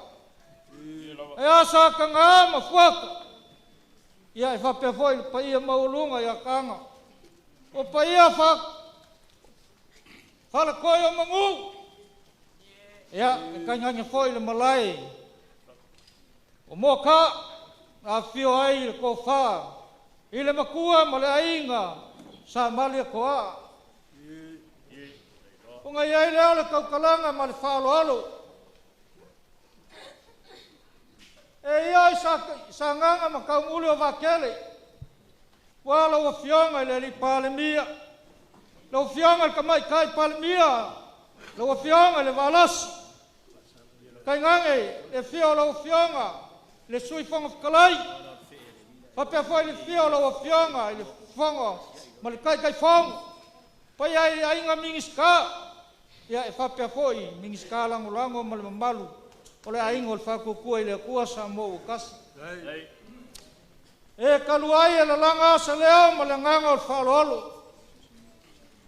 [SPEAKER 12] E asa taga ma fuata, ia e faapea foi le paia maualuga ia Taga. O paia falakoi o Magu, ia e kaingaina foi le malae o Moka, afifio ai le tofa i le matua ma le aiga sa Malietoa. O ngai ai lea o le kaukalaga ma le faaaloalo. E ia i sagaga ma kauguli o vakele. Ua lau afioga i le alii Palemia. Lau afioga i le tamaitai Palemia. Lau afioga i le Valasi. Tainane le afio o lau afioga i le Sui Fofoga Fetalai. Faapea foi le afio o lau afioga i le Fofoga ma le Taitaifono. Paia i aiga Minisita. Ia e faapea foi Minisita lagolago ma le mamalu o le aiga o le Faatuatua i le Atua Samoa ua tasi. E talu ai e lalaga asa leo ma le agaga o le faaaloalo.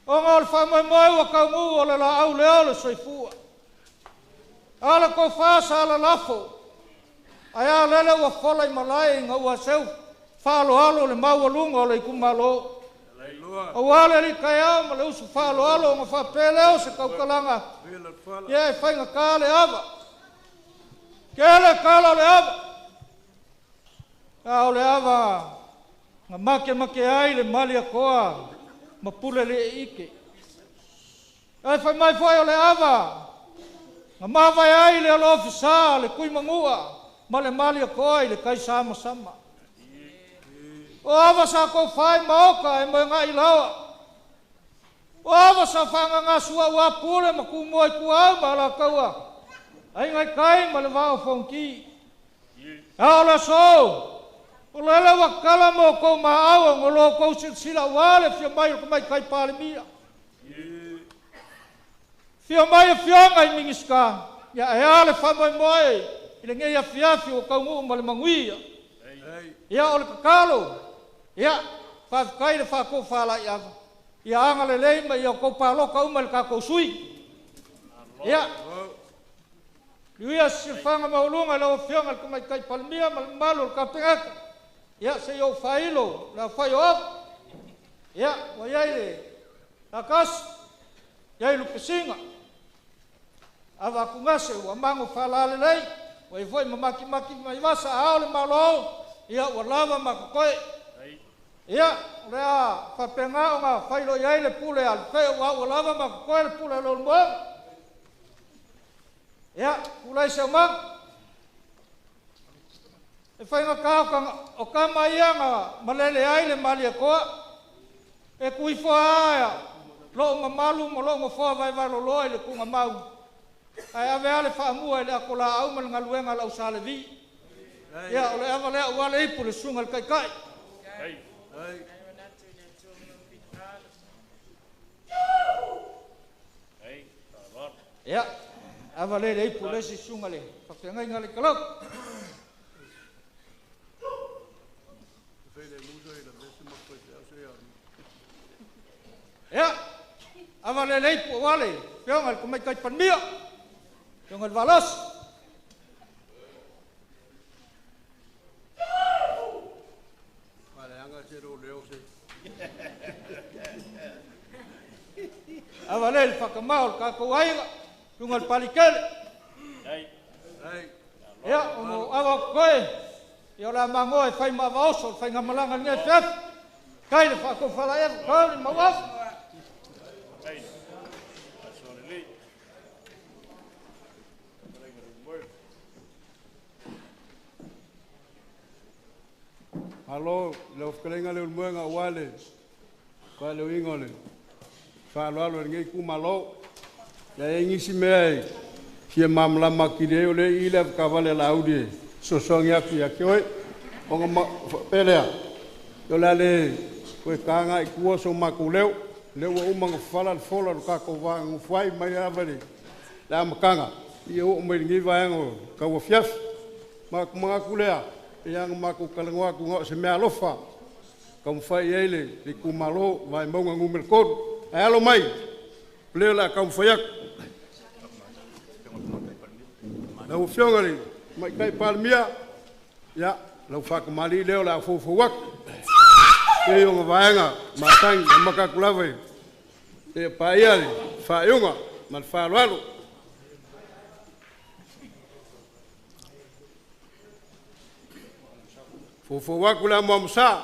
[SPEAKER 12] Ona o le faamoemoe ua taunuu o le laau lea o le soifua. Ala tofa sa lalafo. Ae a lele ua fola i malae ina ua seu faaaloalo le maualuga o le itumalo. Aua le alii taeao ma le usu faaaloalo ona faapea lea o se tautalaga. Ia e faigata le ava. Kele kala o le ava. A o le ava na make make ai le mali atoa ma pule le ike. Ae fai mai foi o le ava na mavae ai le alofisa le kui mangua ma le mali atoa i le kai samasama. O ava sa kou fai maoka e moe ngai laoa. O ava sa whaangangasua ua pule ma kumua i kuau ma ala kaua. Ai ngai kai ma le vao fonki. A o le so, o lele ua kala mo kou maau ngolo kou silsila ua le fia mai o mai kai Palemia. Fia mai e fionga i Minista. Ia e a le whamoemoe i le ngei afiafi o kaungu ma le manguia. Ia o le kakalo. Ia, whawhikai le whako whala i ava. Ia anga le lei ma ia kou paloka uma le kakou sui. Ia, liuia silfanga maulunga lau afioga i le tamaitai Palemia ma le mamalu o le Kapeneta. Ia, se i ou faailo le afai o ava. Ia, ua iai le lakasi, iai lupesiga. Ava akugase ua mago faalalelei, ua i foi ma makimaki mai vasa ao le malo, ia ua lava makokoe. Ia, o lea faapena ona failo i ai le pule a le fea ua ua lava makokoe le pule a le olomoega. Ia, tulai se aumaga. E faigata o kama ia na malele ai le maliakoa. E kuifoa aea loo mamalu ma loo mafoa vaevaeloloa i le tugamau. Ae ave a le faamua i le akolaau ma le galuega a lau Salevi. Ia, o le ava lea ua le ipu le susuga i le taitai. Ia, ava le le ipu le isi susuga le faafeagaiga le kalau. Ia, ava le le ipu ua le fioga i le tamaitai Palemia, fioga i le Valasi. Ava le le whakamau o le kākou aiga, lunga le palikele. Ia, ono ava o koe, ia o le amangoa e whai maavaoso, le whai ngamalanga le ngai feafi. Kai le whakou whala eva, kau le mau ava.
[SPEAKER 11] Malo, le ofkalenga le ulmuenga wale, kwa le uingo le, whaaloalo le ngei kumalo, ia e ngisi mea e, fia mamlama ki le o le i le kawale la audi, sosongi aku ia kioe, onga ma, pelea, yo la le, koe kānga i kua so makou leo, leo ua uma nga whala le fola lo kākou wā ngufuai mai le awa le, le amakanga, ia o mai le ngei vaenga o kaua fiafi, ma kumangaku lea, ia nga makou kalangoa ku ngao se mea alofa, ka mwhai ei le kumalo vai maunga ngumel koru. Ai alo mai, leo la ka mwhai aku. Lau fionga le mai kai Palemia, ia, lau whakamali leo la fofo aku. Te ionga vaenga, matangi, na makaku lava e. Te paia le whaeunga, ma le whaaloalo. Fofo aku le amoamosa.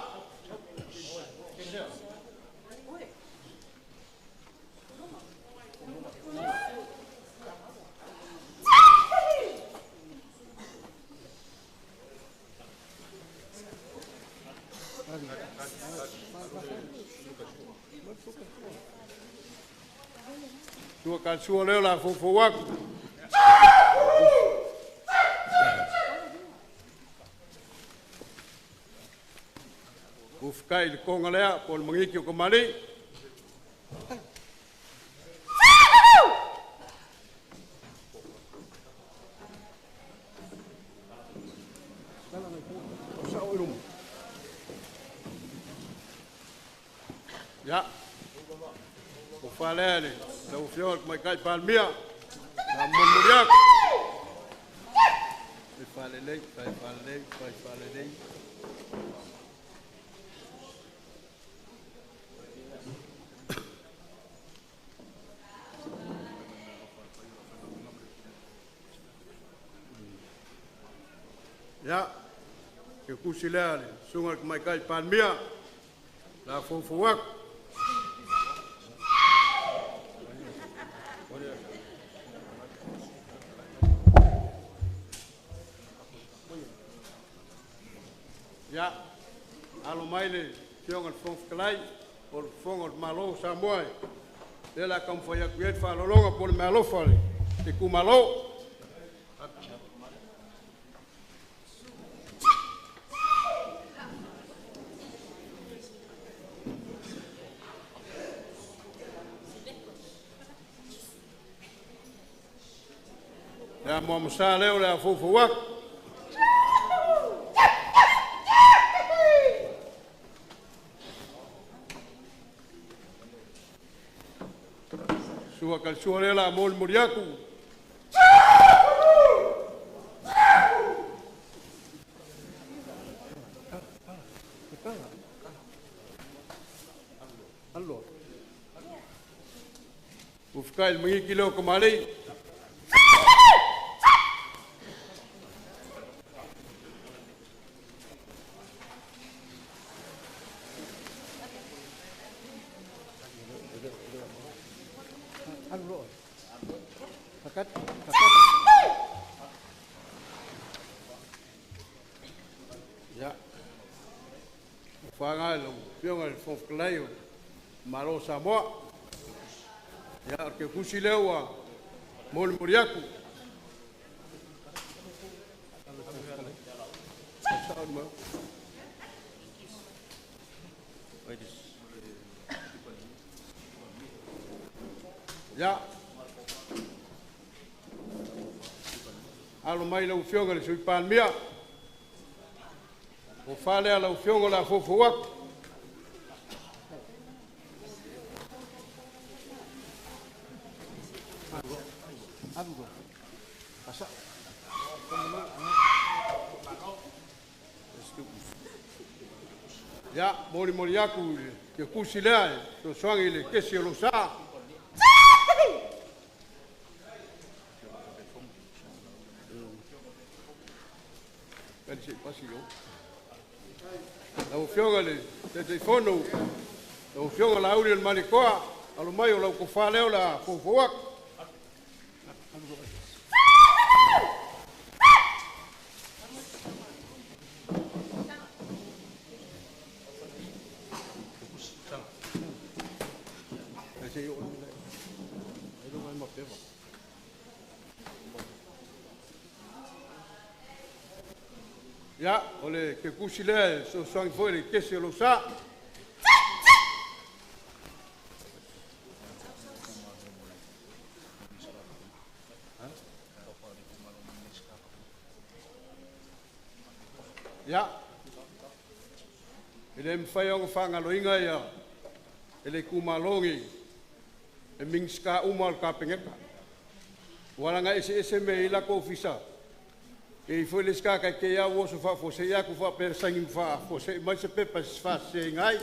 [SPEAKER 11] ka sua leo la fofo aku. Ufkai le konga lea po le mangiki o ka mali. Ya. O falele, lau fioga mai kai palmia. La momuria. E falele, fai falele, fai falele. Ya. Ke kusi lea le sunga mai kai palmia. La fofoak. Ya, alo mai le fioga le Fofoga Fetalai, o le Fofoga o le Malo o Samoa. Le la taumafai atu i ai le faaaloaloga po o le meaalofa le itumalo. Le amoamosa lea o le afoufou atu. Sua ka sua lea la molimoli atu. Ufkai le mangiki leo ka malei. Ya. Whanga lau fioga le Fofoga Fetalai o Malo Samoa. Ya, o ke kusi leo ua molimoli atu. Ya. Alo mai lau fioga le Sui Palemia. O falea lau fioga la fofo atu. Ya, molimoli atu ke kusi lea e sosoagi i le kesi o lou sa. Lau afioga le Taitaifono, lau afioga Laauli o le Malietoa, alo mai o lau tofa lea o le a foufou atu. Ya, o le ke kusi lea e sosoagi foi le kesi o lou sa. Ya, e le mafai ona faagaloina ia e le itumalogi e Minisita uma o le Kapeneta. Ua laga eseese mea i latou ofisa. E foi le ska kai ke ia wo so fa fo se ia ku fa pe sangi fa fo se mai se pepa se fa se ngai.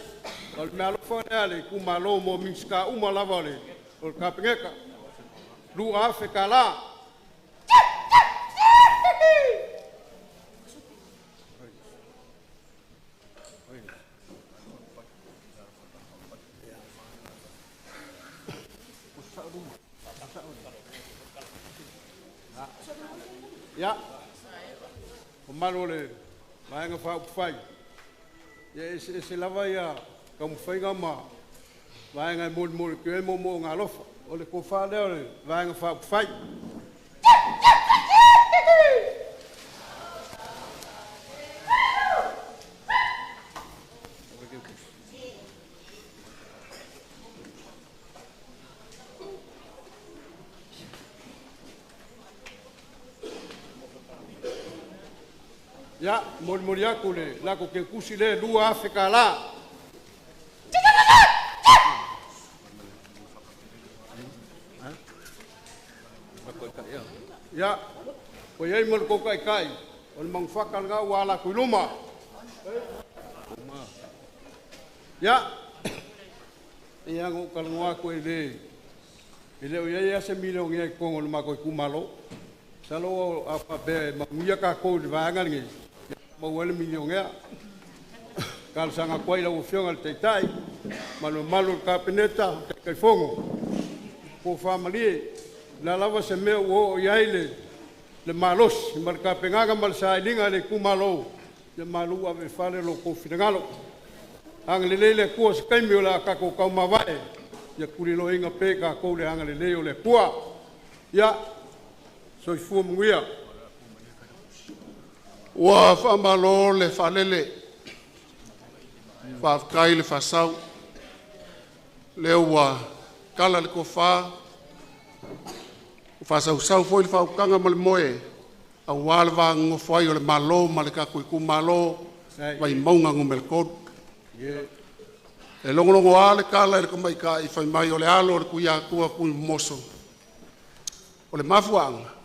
[SPEAKER 11] O le mea alofa lea le itumalo mo Minisita uma lava o le Kapeneta. 2,000 tala. Ya. O malo le vaega faaupufai. Ia eseese lava ia taumafaiga ma vaega e molimoli atu ai mo mo'oga alofa. O le kofa lea o le vaega faaupufai. Ia, molimoli aku le lako ke kusi le 2,000 kālā. Ia, ko iai mo le koukaʻikaʻi o le magufaka lagā ua ala aku i luma. Ia, ia aga ou talanoa atu e le o iai a se milionea i totonu o le matou itumalo. Masalo a faapea e manuia tatou i le vaega lenei, maua ai le milionea. Talosaga atu ai i lau Afioga i le Taitai ma le mamalu o le Kapeneta, Taitaifono, po o faamalie, le a lava se mea ua oo i ai le malosi ma le tapenaga ma le sailiga a le itumalo, ia malu ave i fale lo outou finagalo. Agalelei le Atua se taimi o le a tatou taumavae, ia tuliloaina pea i tatou le agalelei o le Atua. Ia, soifua manuia.
[SPEAKER 13] Ua faamalo le faalele, faafetai le faasau, lea ua tala le tofa, ua faasausau foi le faautaga ma le moe aua le va nonofo ai o le Malo ma le tatou itumalo Vaimauga 3. E logologoa le tala i le tamaitai fai mai o le alo o le Tuiatua Tuimoso. O le mafuaaga,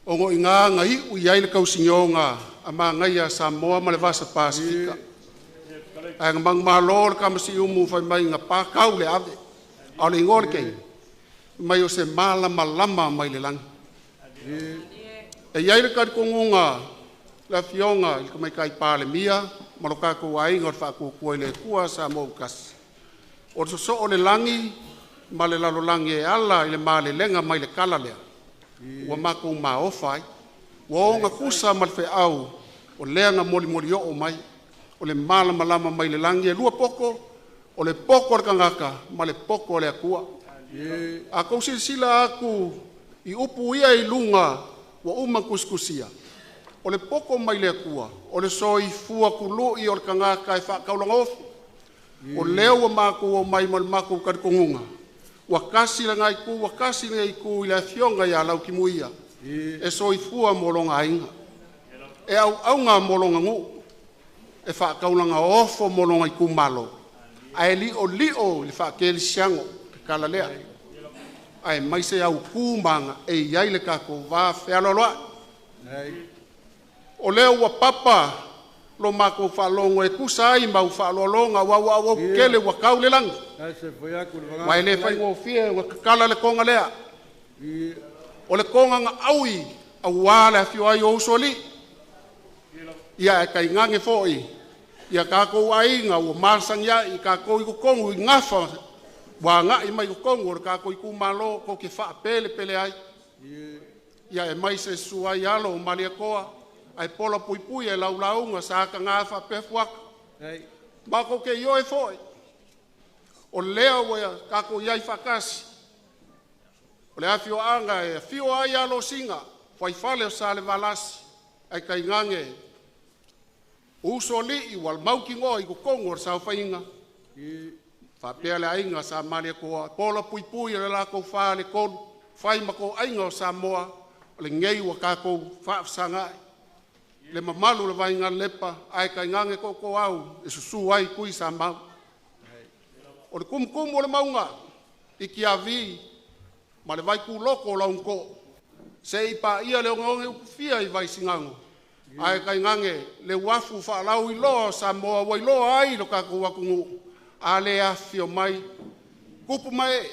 [SPEAKER 13] ona o i ina na iu i ai le tausigioga a manaia a Samoa ma le Vasa Pasefika. Ae na manumalo le tama siumu fai mai na patau le ave, a o le igoa o le teine, fai mai o se malamalama mai le lagi. E i ai le talitonuga le Afioga i le Tamaitai Palemia ma lo tatou aiga o le Faatuatua i le Atua Samoa ua Tasi, o le sosoo o le lagi ma le lalolagi e ala i le malelega mai le kala lea, ua matou maofa ai. Ua ogatusa ma le feau o lea na molimoli oo mai, o le malamalama mai le lagi e lua poto, o le poto a le tagata ma le poto a le Atua. A tou silasila atu i upu ia i luga ua uma tusitusia, o le poto mai le Atua, o le soifua tului o le tagata e faataulagofo. O lea ua matou omai ma le matou talitonuga, ua tasi lena itu, ua tasi lenei itu i le afioga ia Lautimuia, e soifua mo lona aiga, e auauna mo lona nuu, e faataulagaofo mo lona itumalo, ae liolio i le faakelesiano le tala lea. Aemaise autu ma e i ai le tatou va fealoaloai. O lea ua papa lo matou faalogo e tusa ai ma au faaaloaloga ua auau tele ua tau le lagi. Ma e le faigofie ua tatala le toga lea. O le toga na aui aua le afio ai o usoalii. Ia e tainane foi ia tatou aiga ua masani ai i tatou i totonu i gafa ua agai mai i totonu o le tatou itumalo tou te faapelepele ai. Ia e mai se susu ai alo o Malietoa ae pola puipui e laulauga sa taga faapea fuata. Matou te ioe foi o lea ua tatou i ai faatasi. O le afioaga e afio ai Alosina, fuaifale o Salevalasi, ae tainane usoalii ua mautinoa i totonu o le saofaiga. Faapea le aiga sa Malietoa, pola puipui o le latou faletolu, fai ma toaiga o Samoa, o lenei ua tatou faafesagai. Le mamalu o le Vainalepa, ae tainane tootooau e susu ai Tui Samau. O le tumutumu o le mauga i Tiavi ma le vaituloto o Launutoo, se i paia le ogaoga utufia i Vaisigano, ae tainane le uafu faalauiloa o Samoa ua iloa ai lo tatou atunuu, a le afifio mai tupu mae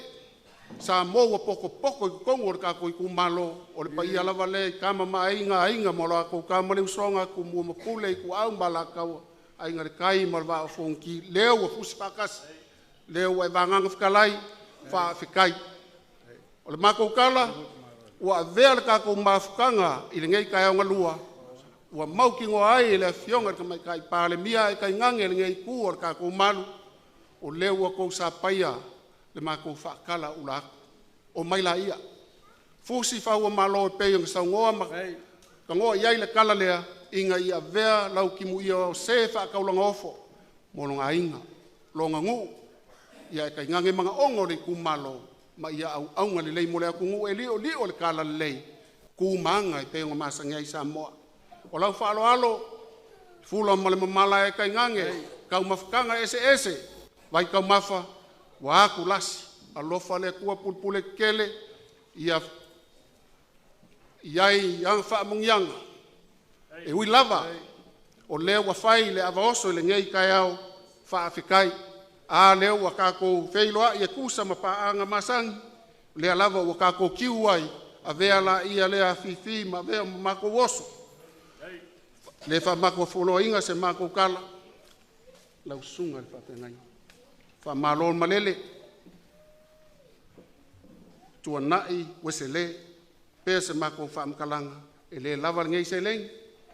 [SPEAKER 13] Samoa ua potopoto i totonu o le tatou itumalo. O le paia lava lea i Tama ma Aiga, Aiga ma latou Tama, le Usoga, Tumua ma Pule, Ituau ma Alataua, Aiga i le Tai ma le Vaa o Fonoti, lea ua fusi faatasi, lea ua e vagaga fetalai, faafetai. O le matou tala, ua avea le tatou mafutaga i lenei taeao galua, ua mautinoa ai e le Afioga i le Tamaitai Palemia ae tainane lenei itu o le tatou malu, o lea ua tou sapaia le matou faatalaula atu. o mai la ia. Fusi faua malo e pei o saugoa ma kagoa i ai le kala lea, inga i avea lau kimu ia o se whaakaulanga ofo, mo longa inga, longa ngu, ia e kai mga ongo le kumalo, ma ia au aunga le lei mo le aku ngu e lio lio le kala le lei, kumanga i pei o masangi ai Samoa. O lau whaalo alo, fula ma le mamala e kai ngange, kau mafukanga ese ese, vai kau mafa, wa aku lasi, alofa le kua pulpule kele, ia iai ang whaamungianga. E ui lava, o lea ua fai le avaoso i le ngei kai au whaafekai. A lea ua kākou feiloa i e kusa ma paanga masangi, lea lava ua kākou kiu ai, a vea la ia lea fifi ma vea ma mākou oso. Le wha mākou foloinga se mākou kala, lau sunga le whawhengai. Wha malo malele, tuanai wesele, pea se mākou whaamkalanga, e le lava le ngei se lengi,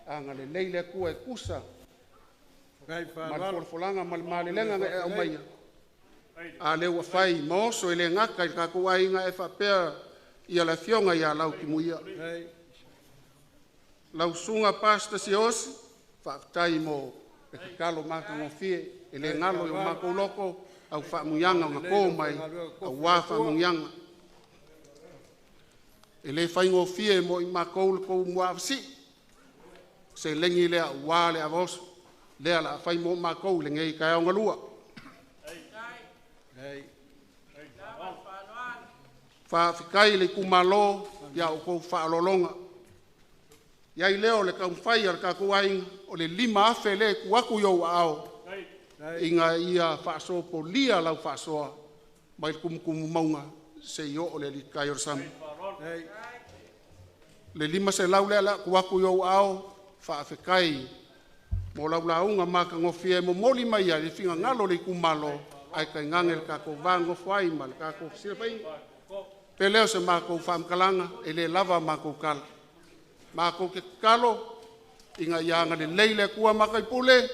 [SPEAKER 13] anga le leile kua e kusa, ma le folafolanga ma le malelega e au maia. A le ua fai maoso e le ngaka i le kākou aiga e faapea ia le afioga ia lau kimuia. Lau suga pasta siosi, faafetai mo le tatalo matagofie e le galo i o makou loko, au faamuiaga o gakō mai, auā faamuiaga. E le faigofie mo i makou le kou muaafasi'i, se legi lea auā le avaoso, lea la fai mo makou i legei kaeaogalua. Faafetai le itumalo ia outou faaaloaloga. Iai lea o le taumafai a le tatou aiga, o le 5,000 lea e tuu atu i ou aao, ina ia faasopolia lau faasoa mai le tumutumu mauga seia oo le alii o le sami. Le 500 lea la tuu atu i ou aao, faafetai mo lau lauga matagofie e momoli mai ai le finagalo o le itumalo, ae tainane le tatou va nonofo ai ma le tatou fesilafaiga. Pe lea o se matou faamatalaga, e le lava matou tala. Matou te tatalo ina ia agalelei le Atua makaipule,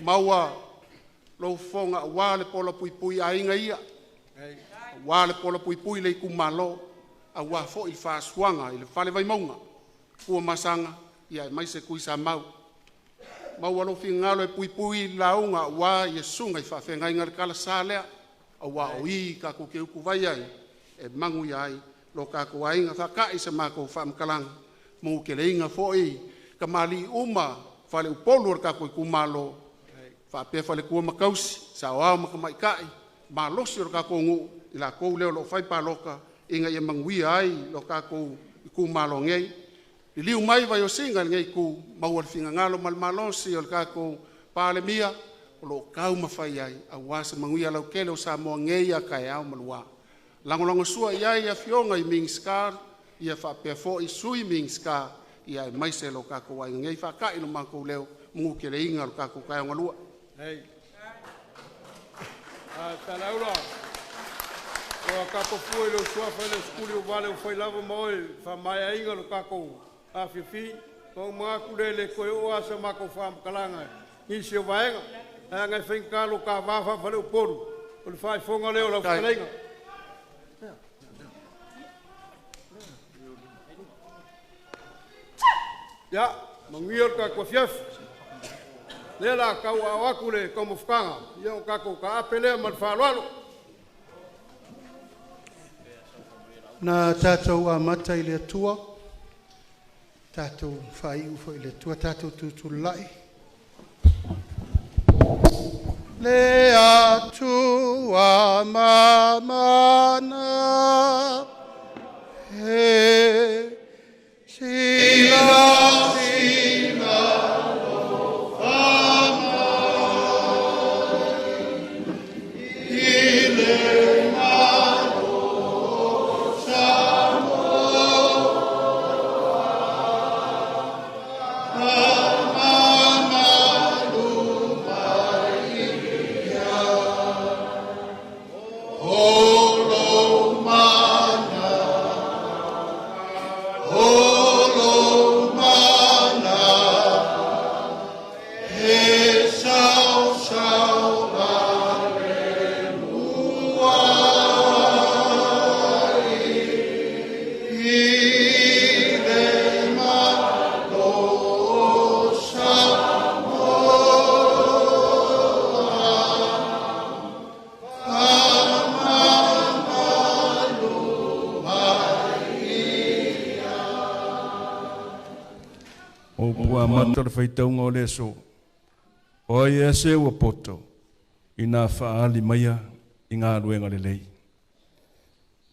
[SPEAKER 13] maua lou fofoga auā le pola puipui aiga ia, auā le pola puipui le itumalo, auā foi le faasuaga i le fale vaimauga, tua masaga, ia e mai se tui sa mau. Maua lou finagalo e puipui lauga auā Iesuga i faafeagaiga le tala sa lea, auā o i tatou te utuvai ai, e manuia ai lo tatou aiga. Faata'i se matou faamatalaga, mo keleiga foi kamali'i uma faleupolu o le tatou itumalo, faapea faletua ma tausi, saoao ma tamaitai, malosi o le tatou nuu, i latou lea o loo fai palota, ina ia manuia ai lo tatou itumalo nei. Liliu mai Vaiosiga i lenei itu, maua le finagalo ma le malosi o le tatou Palemia, o loo taumafai ai auā se manuia lautele o Samoa nei a taeao ma luā. Lagolagosua i ai afioga i Minisita, ia faapea foi Sui Minisita, ia aemaise lo tatou aiga nei. Faata'i lo matou leo, manuteleiga o le tatou taeao galua.
[SPEAKER 11] Talaula, o a kapo fue le usuafa le skuli o vale o fai lava ma oe wha lo kako afiafi. O mga kule le koe o asa mako wha makalanga. Nisi o vaenga. A ngai whainga lo ka wafa whale uporu. O le whaifonga leo lau whakaleinga. Ia, manguia o le kako afiafi. Lea la kau au aku le kaumafukanga. Ia o kako ka ape lea ma le whaaloalo.
[SPEAKER 2] Na tātou amata i le Atua, tātou whaiu fo i le Atua, tātou tutulai. Le Atua mamana, he sila sila lo famai, i le malo Samoa.
[SPEAKER 3] Upu amata o le faitauga o le aso. O ai ea se ua poto ina faaali maia i galuega lelei.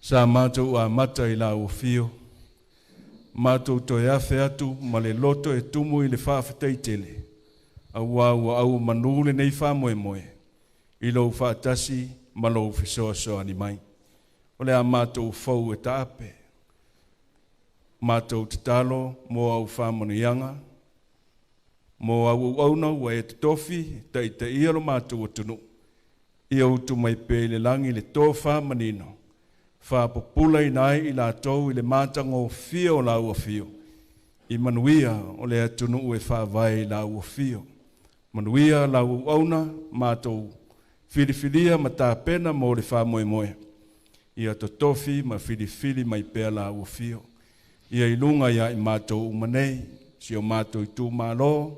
[SPEAKER 3] Sa matou amata i lau afio, matou toe afe atu ma le loto e tumu i le faafetai tele, auā ua auomanu lenei faamoemoe i lou faatasi ma lou fesoasoani mai. O le a matou fou e taape. Matou tatalo mo au faamanuiaga, mo au auauna ua e totofi e taitaia lo matou atunuu, ia utu mai pea i le lagi le tofa manino, faapupulaina ai i latou i le matagofie o lau afio, i manuia o le atunuu e faavae i lau afio. Manuia lau auauna, matou filifilia ma tapena mo le faamoemoe, ia totofi ma filifili mai pea lau afio. Ia i luga ia i matou uma nei, si o matou itumalo,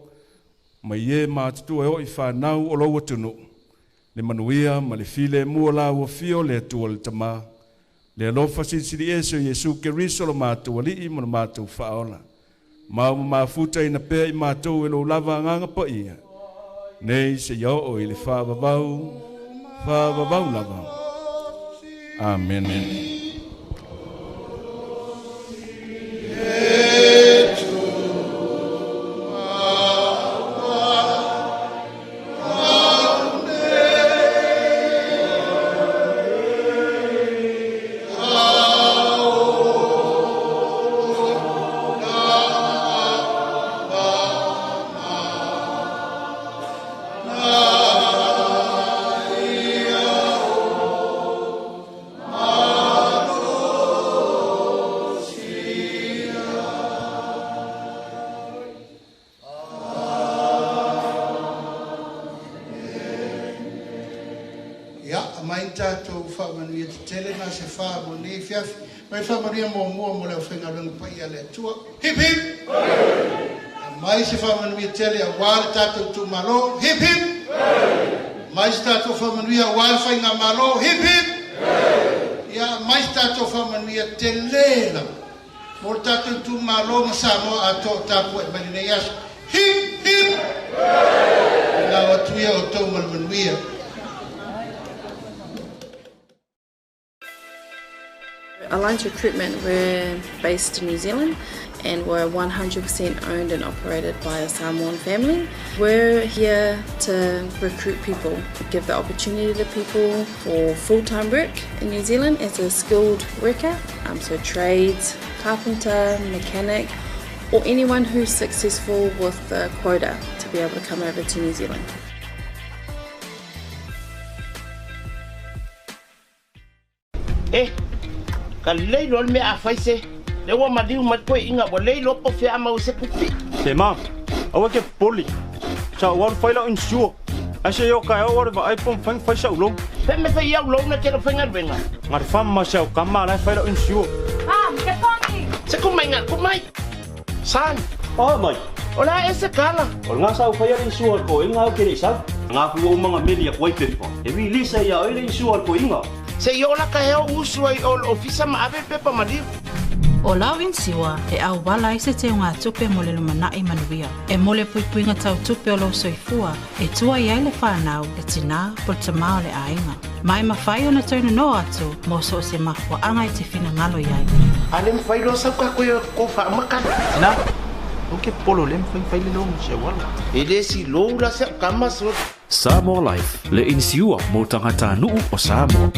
[SPEAKER 3] mai e matutua e oo i fanau o lou atunuu, le manuia ma le filemu o lau afio le Atua le Tama, le alofa silisili ese o Iesu Keriso lo matou Alii ma lo matou Faaola, ma ua mafutaina pea i matou e lou lava Agaga Paia, nei seia oo i le faavavau, faavavau lava. Amene.
[SPEAKER 2] Ia, aumai ni tatou faamanuia tetele na se fa mo lenei afiafi. Aumai le faamanuia muamua mo le aufaigaluega paia a le Atua. Hip hip! Aumai se faamanuia tele aua le tatou itumalo. Hip hip! Aumai se tatou faamanuia aua le faigamalo. Hip hip! Ia, aumai se tatou faamanuia tele lava mo le tatou itumalo ma Samoa atoa o tapuai mai lenei aso. Hip hip! Finau atu ia outou ma le manuia.
[SPEAKER 14] Alliance Recruitment, we're based in New Zealand and we're 100% owned and operated by a Samoan family. We're here to recruit people, give the opportunity to people for full-time work in New Zealand as a skilled worker, so trades, carpenter, mechanic, or anyone who's successful with the quota to be able to come over to New Zealand.
[SPEAKER 8] E, ka lelei loa le mea a fai se, lea ua maliu mai le toeaina ua le iloa po o fea a maua se tupe.
[SPEAKER 15] Se ma, aua e te popole, sa ou alu fai lau insure, ae se i oo taeao ou alu e vaai po o mafai ona fai sa'u loan.
[SPEAKER 8] Fea mea fai au loan e te le faigaluega?
[SPEAKER 15] Na le fam ma si au tama la e fai lau insure.
[SPEAKER 8] Mam, ke pongi! Se kumai kumai! Son!
[SPEAKER 15] Oh mai!
[SPEAKER 8] O le a ea se tala?
[SPEAKER 15] O le ga sa ou faia le insure a le toeaina au ke le i sau. Nga fu ou manga meli aku ai pepa. E release ai ia oe le insure a le toeaina.
[SPEAKER 8] Se i oo la ka hea o usu ai o le ofisa ma ave le pepa maliu.
[SPEAKER 16] O lau inisiua e auala ai se teugatupe mo le lumanai manuia. E mo le puipuiga tau tupe o lou soifua e tua i ai le fanau, le tinā po le tamā o le aiga. Ma e mafai ona toe nonoa atu mo so o se mafuaaga e te finagalo i ai.
[SPEAKER 8] A le mafai loa sau ka koe ko faamakala.
[SPEAKER 15] Tina, aua ke popole o lea mafai ona fai le loan o si au alo.
[SPEAKER 8] E le silou la si au tama so.
[SPEAKER 17] Samoa Life, le inisiua mo tagatanuu o Samoa.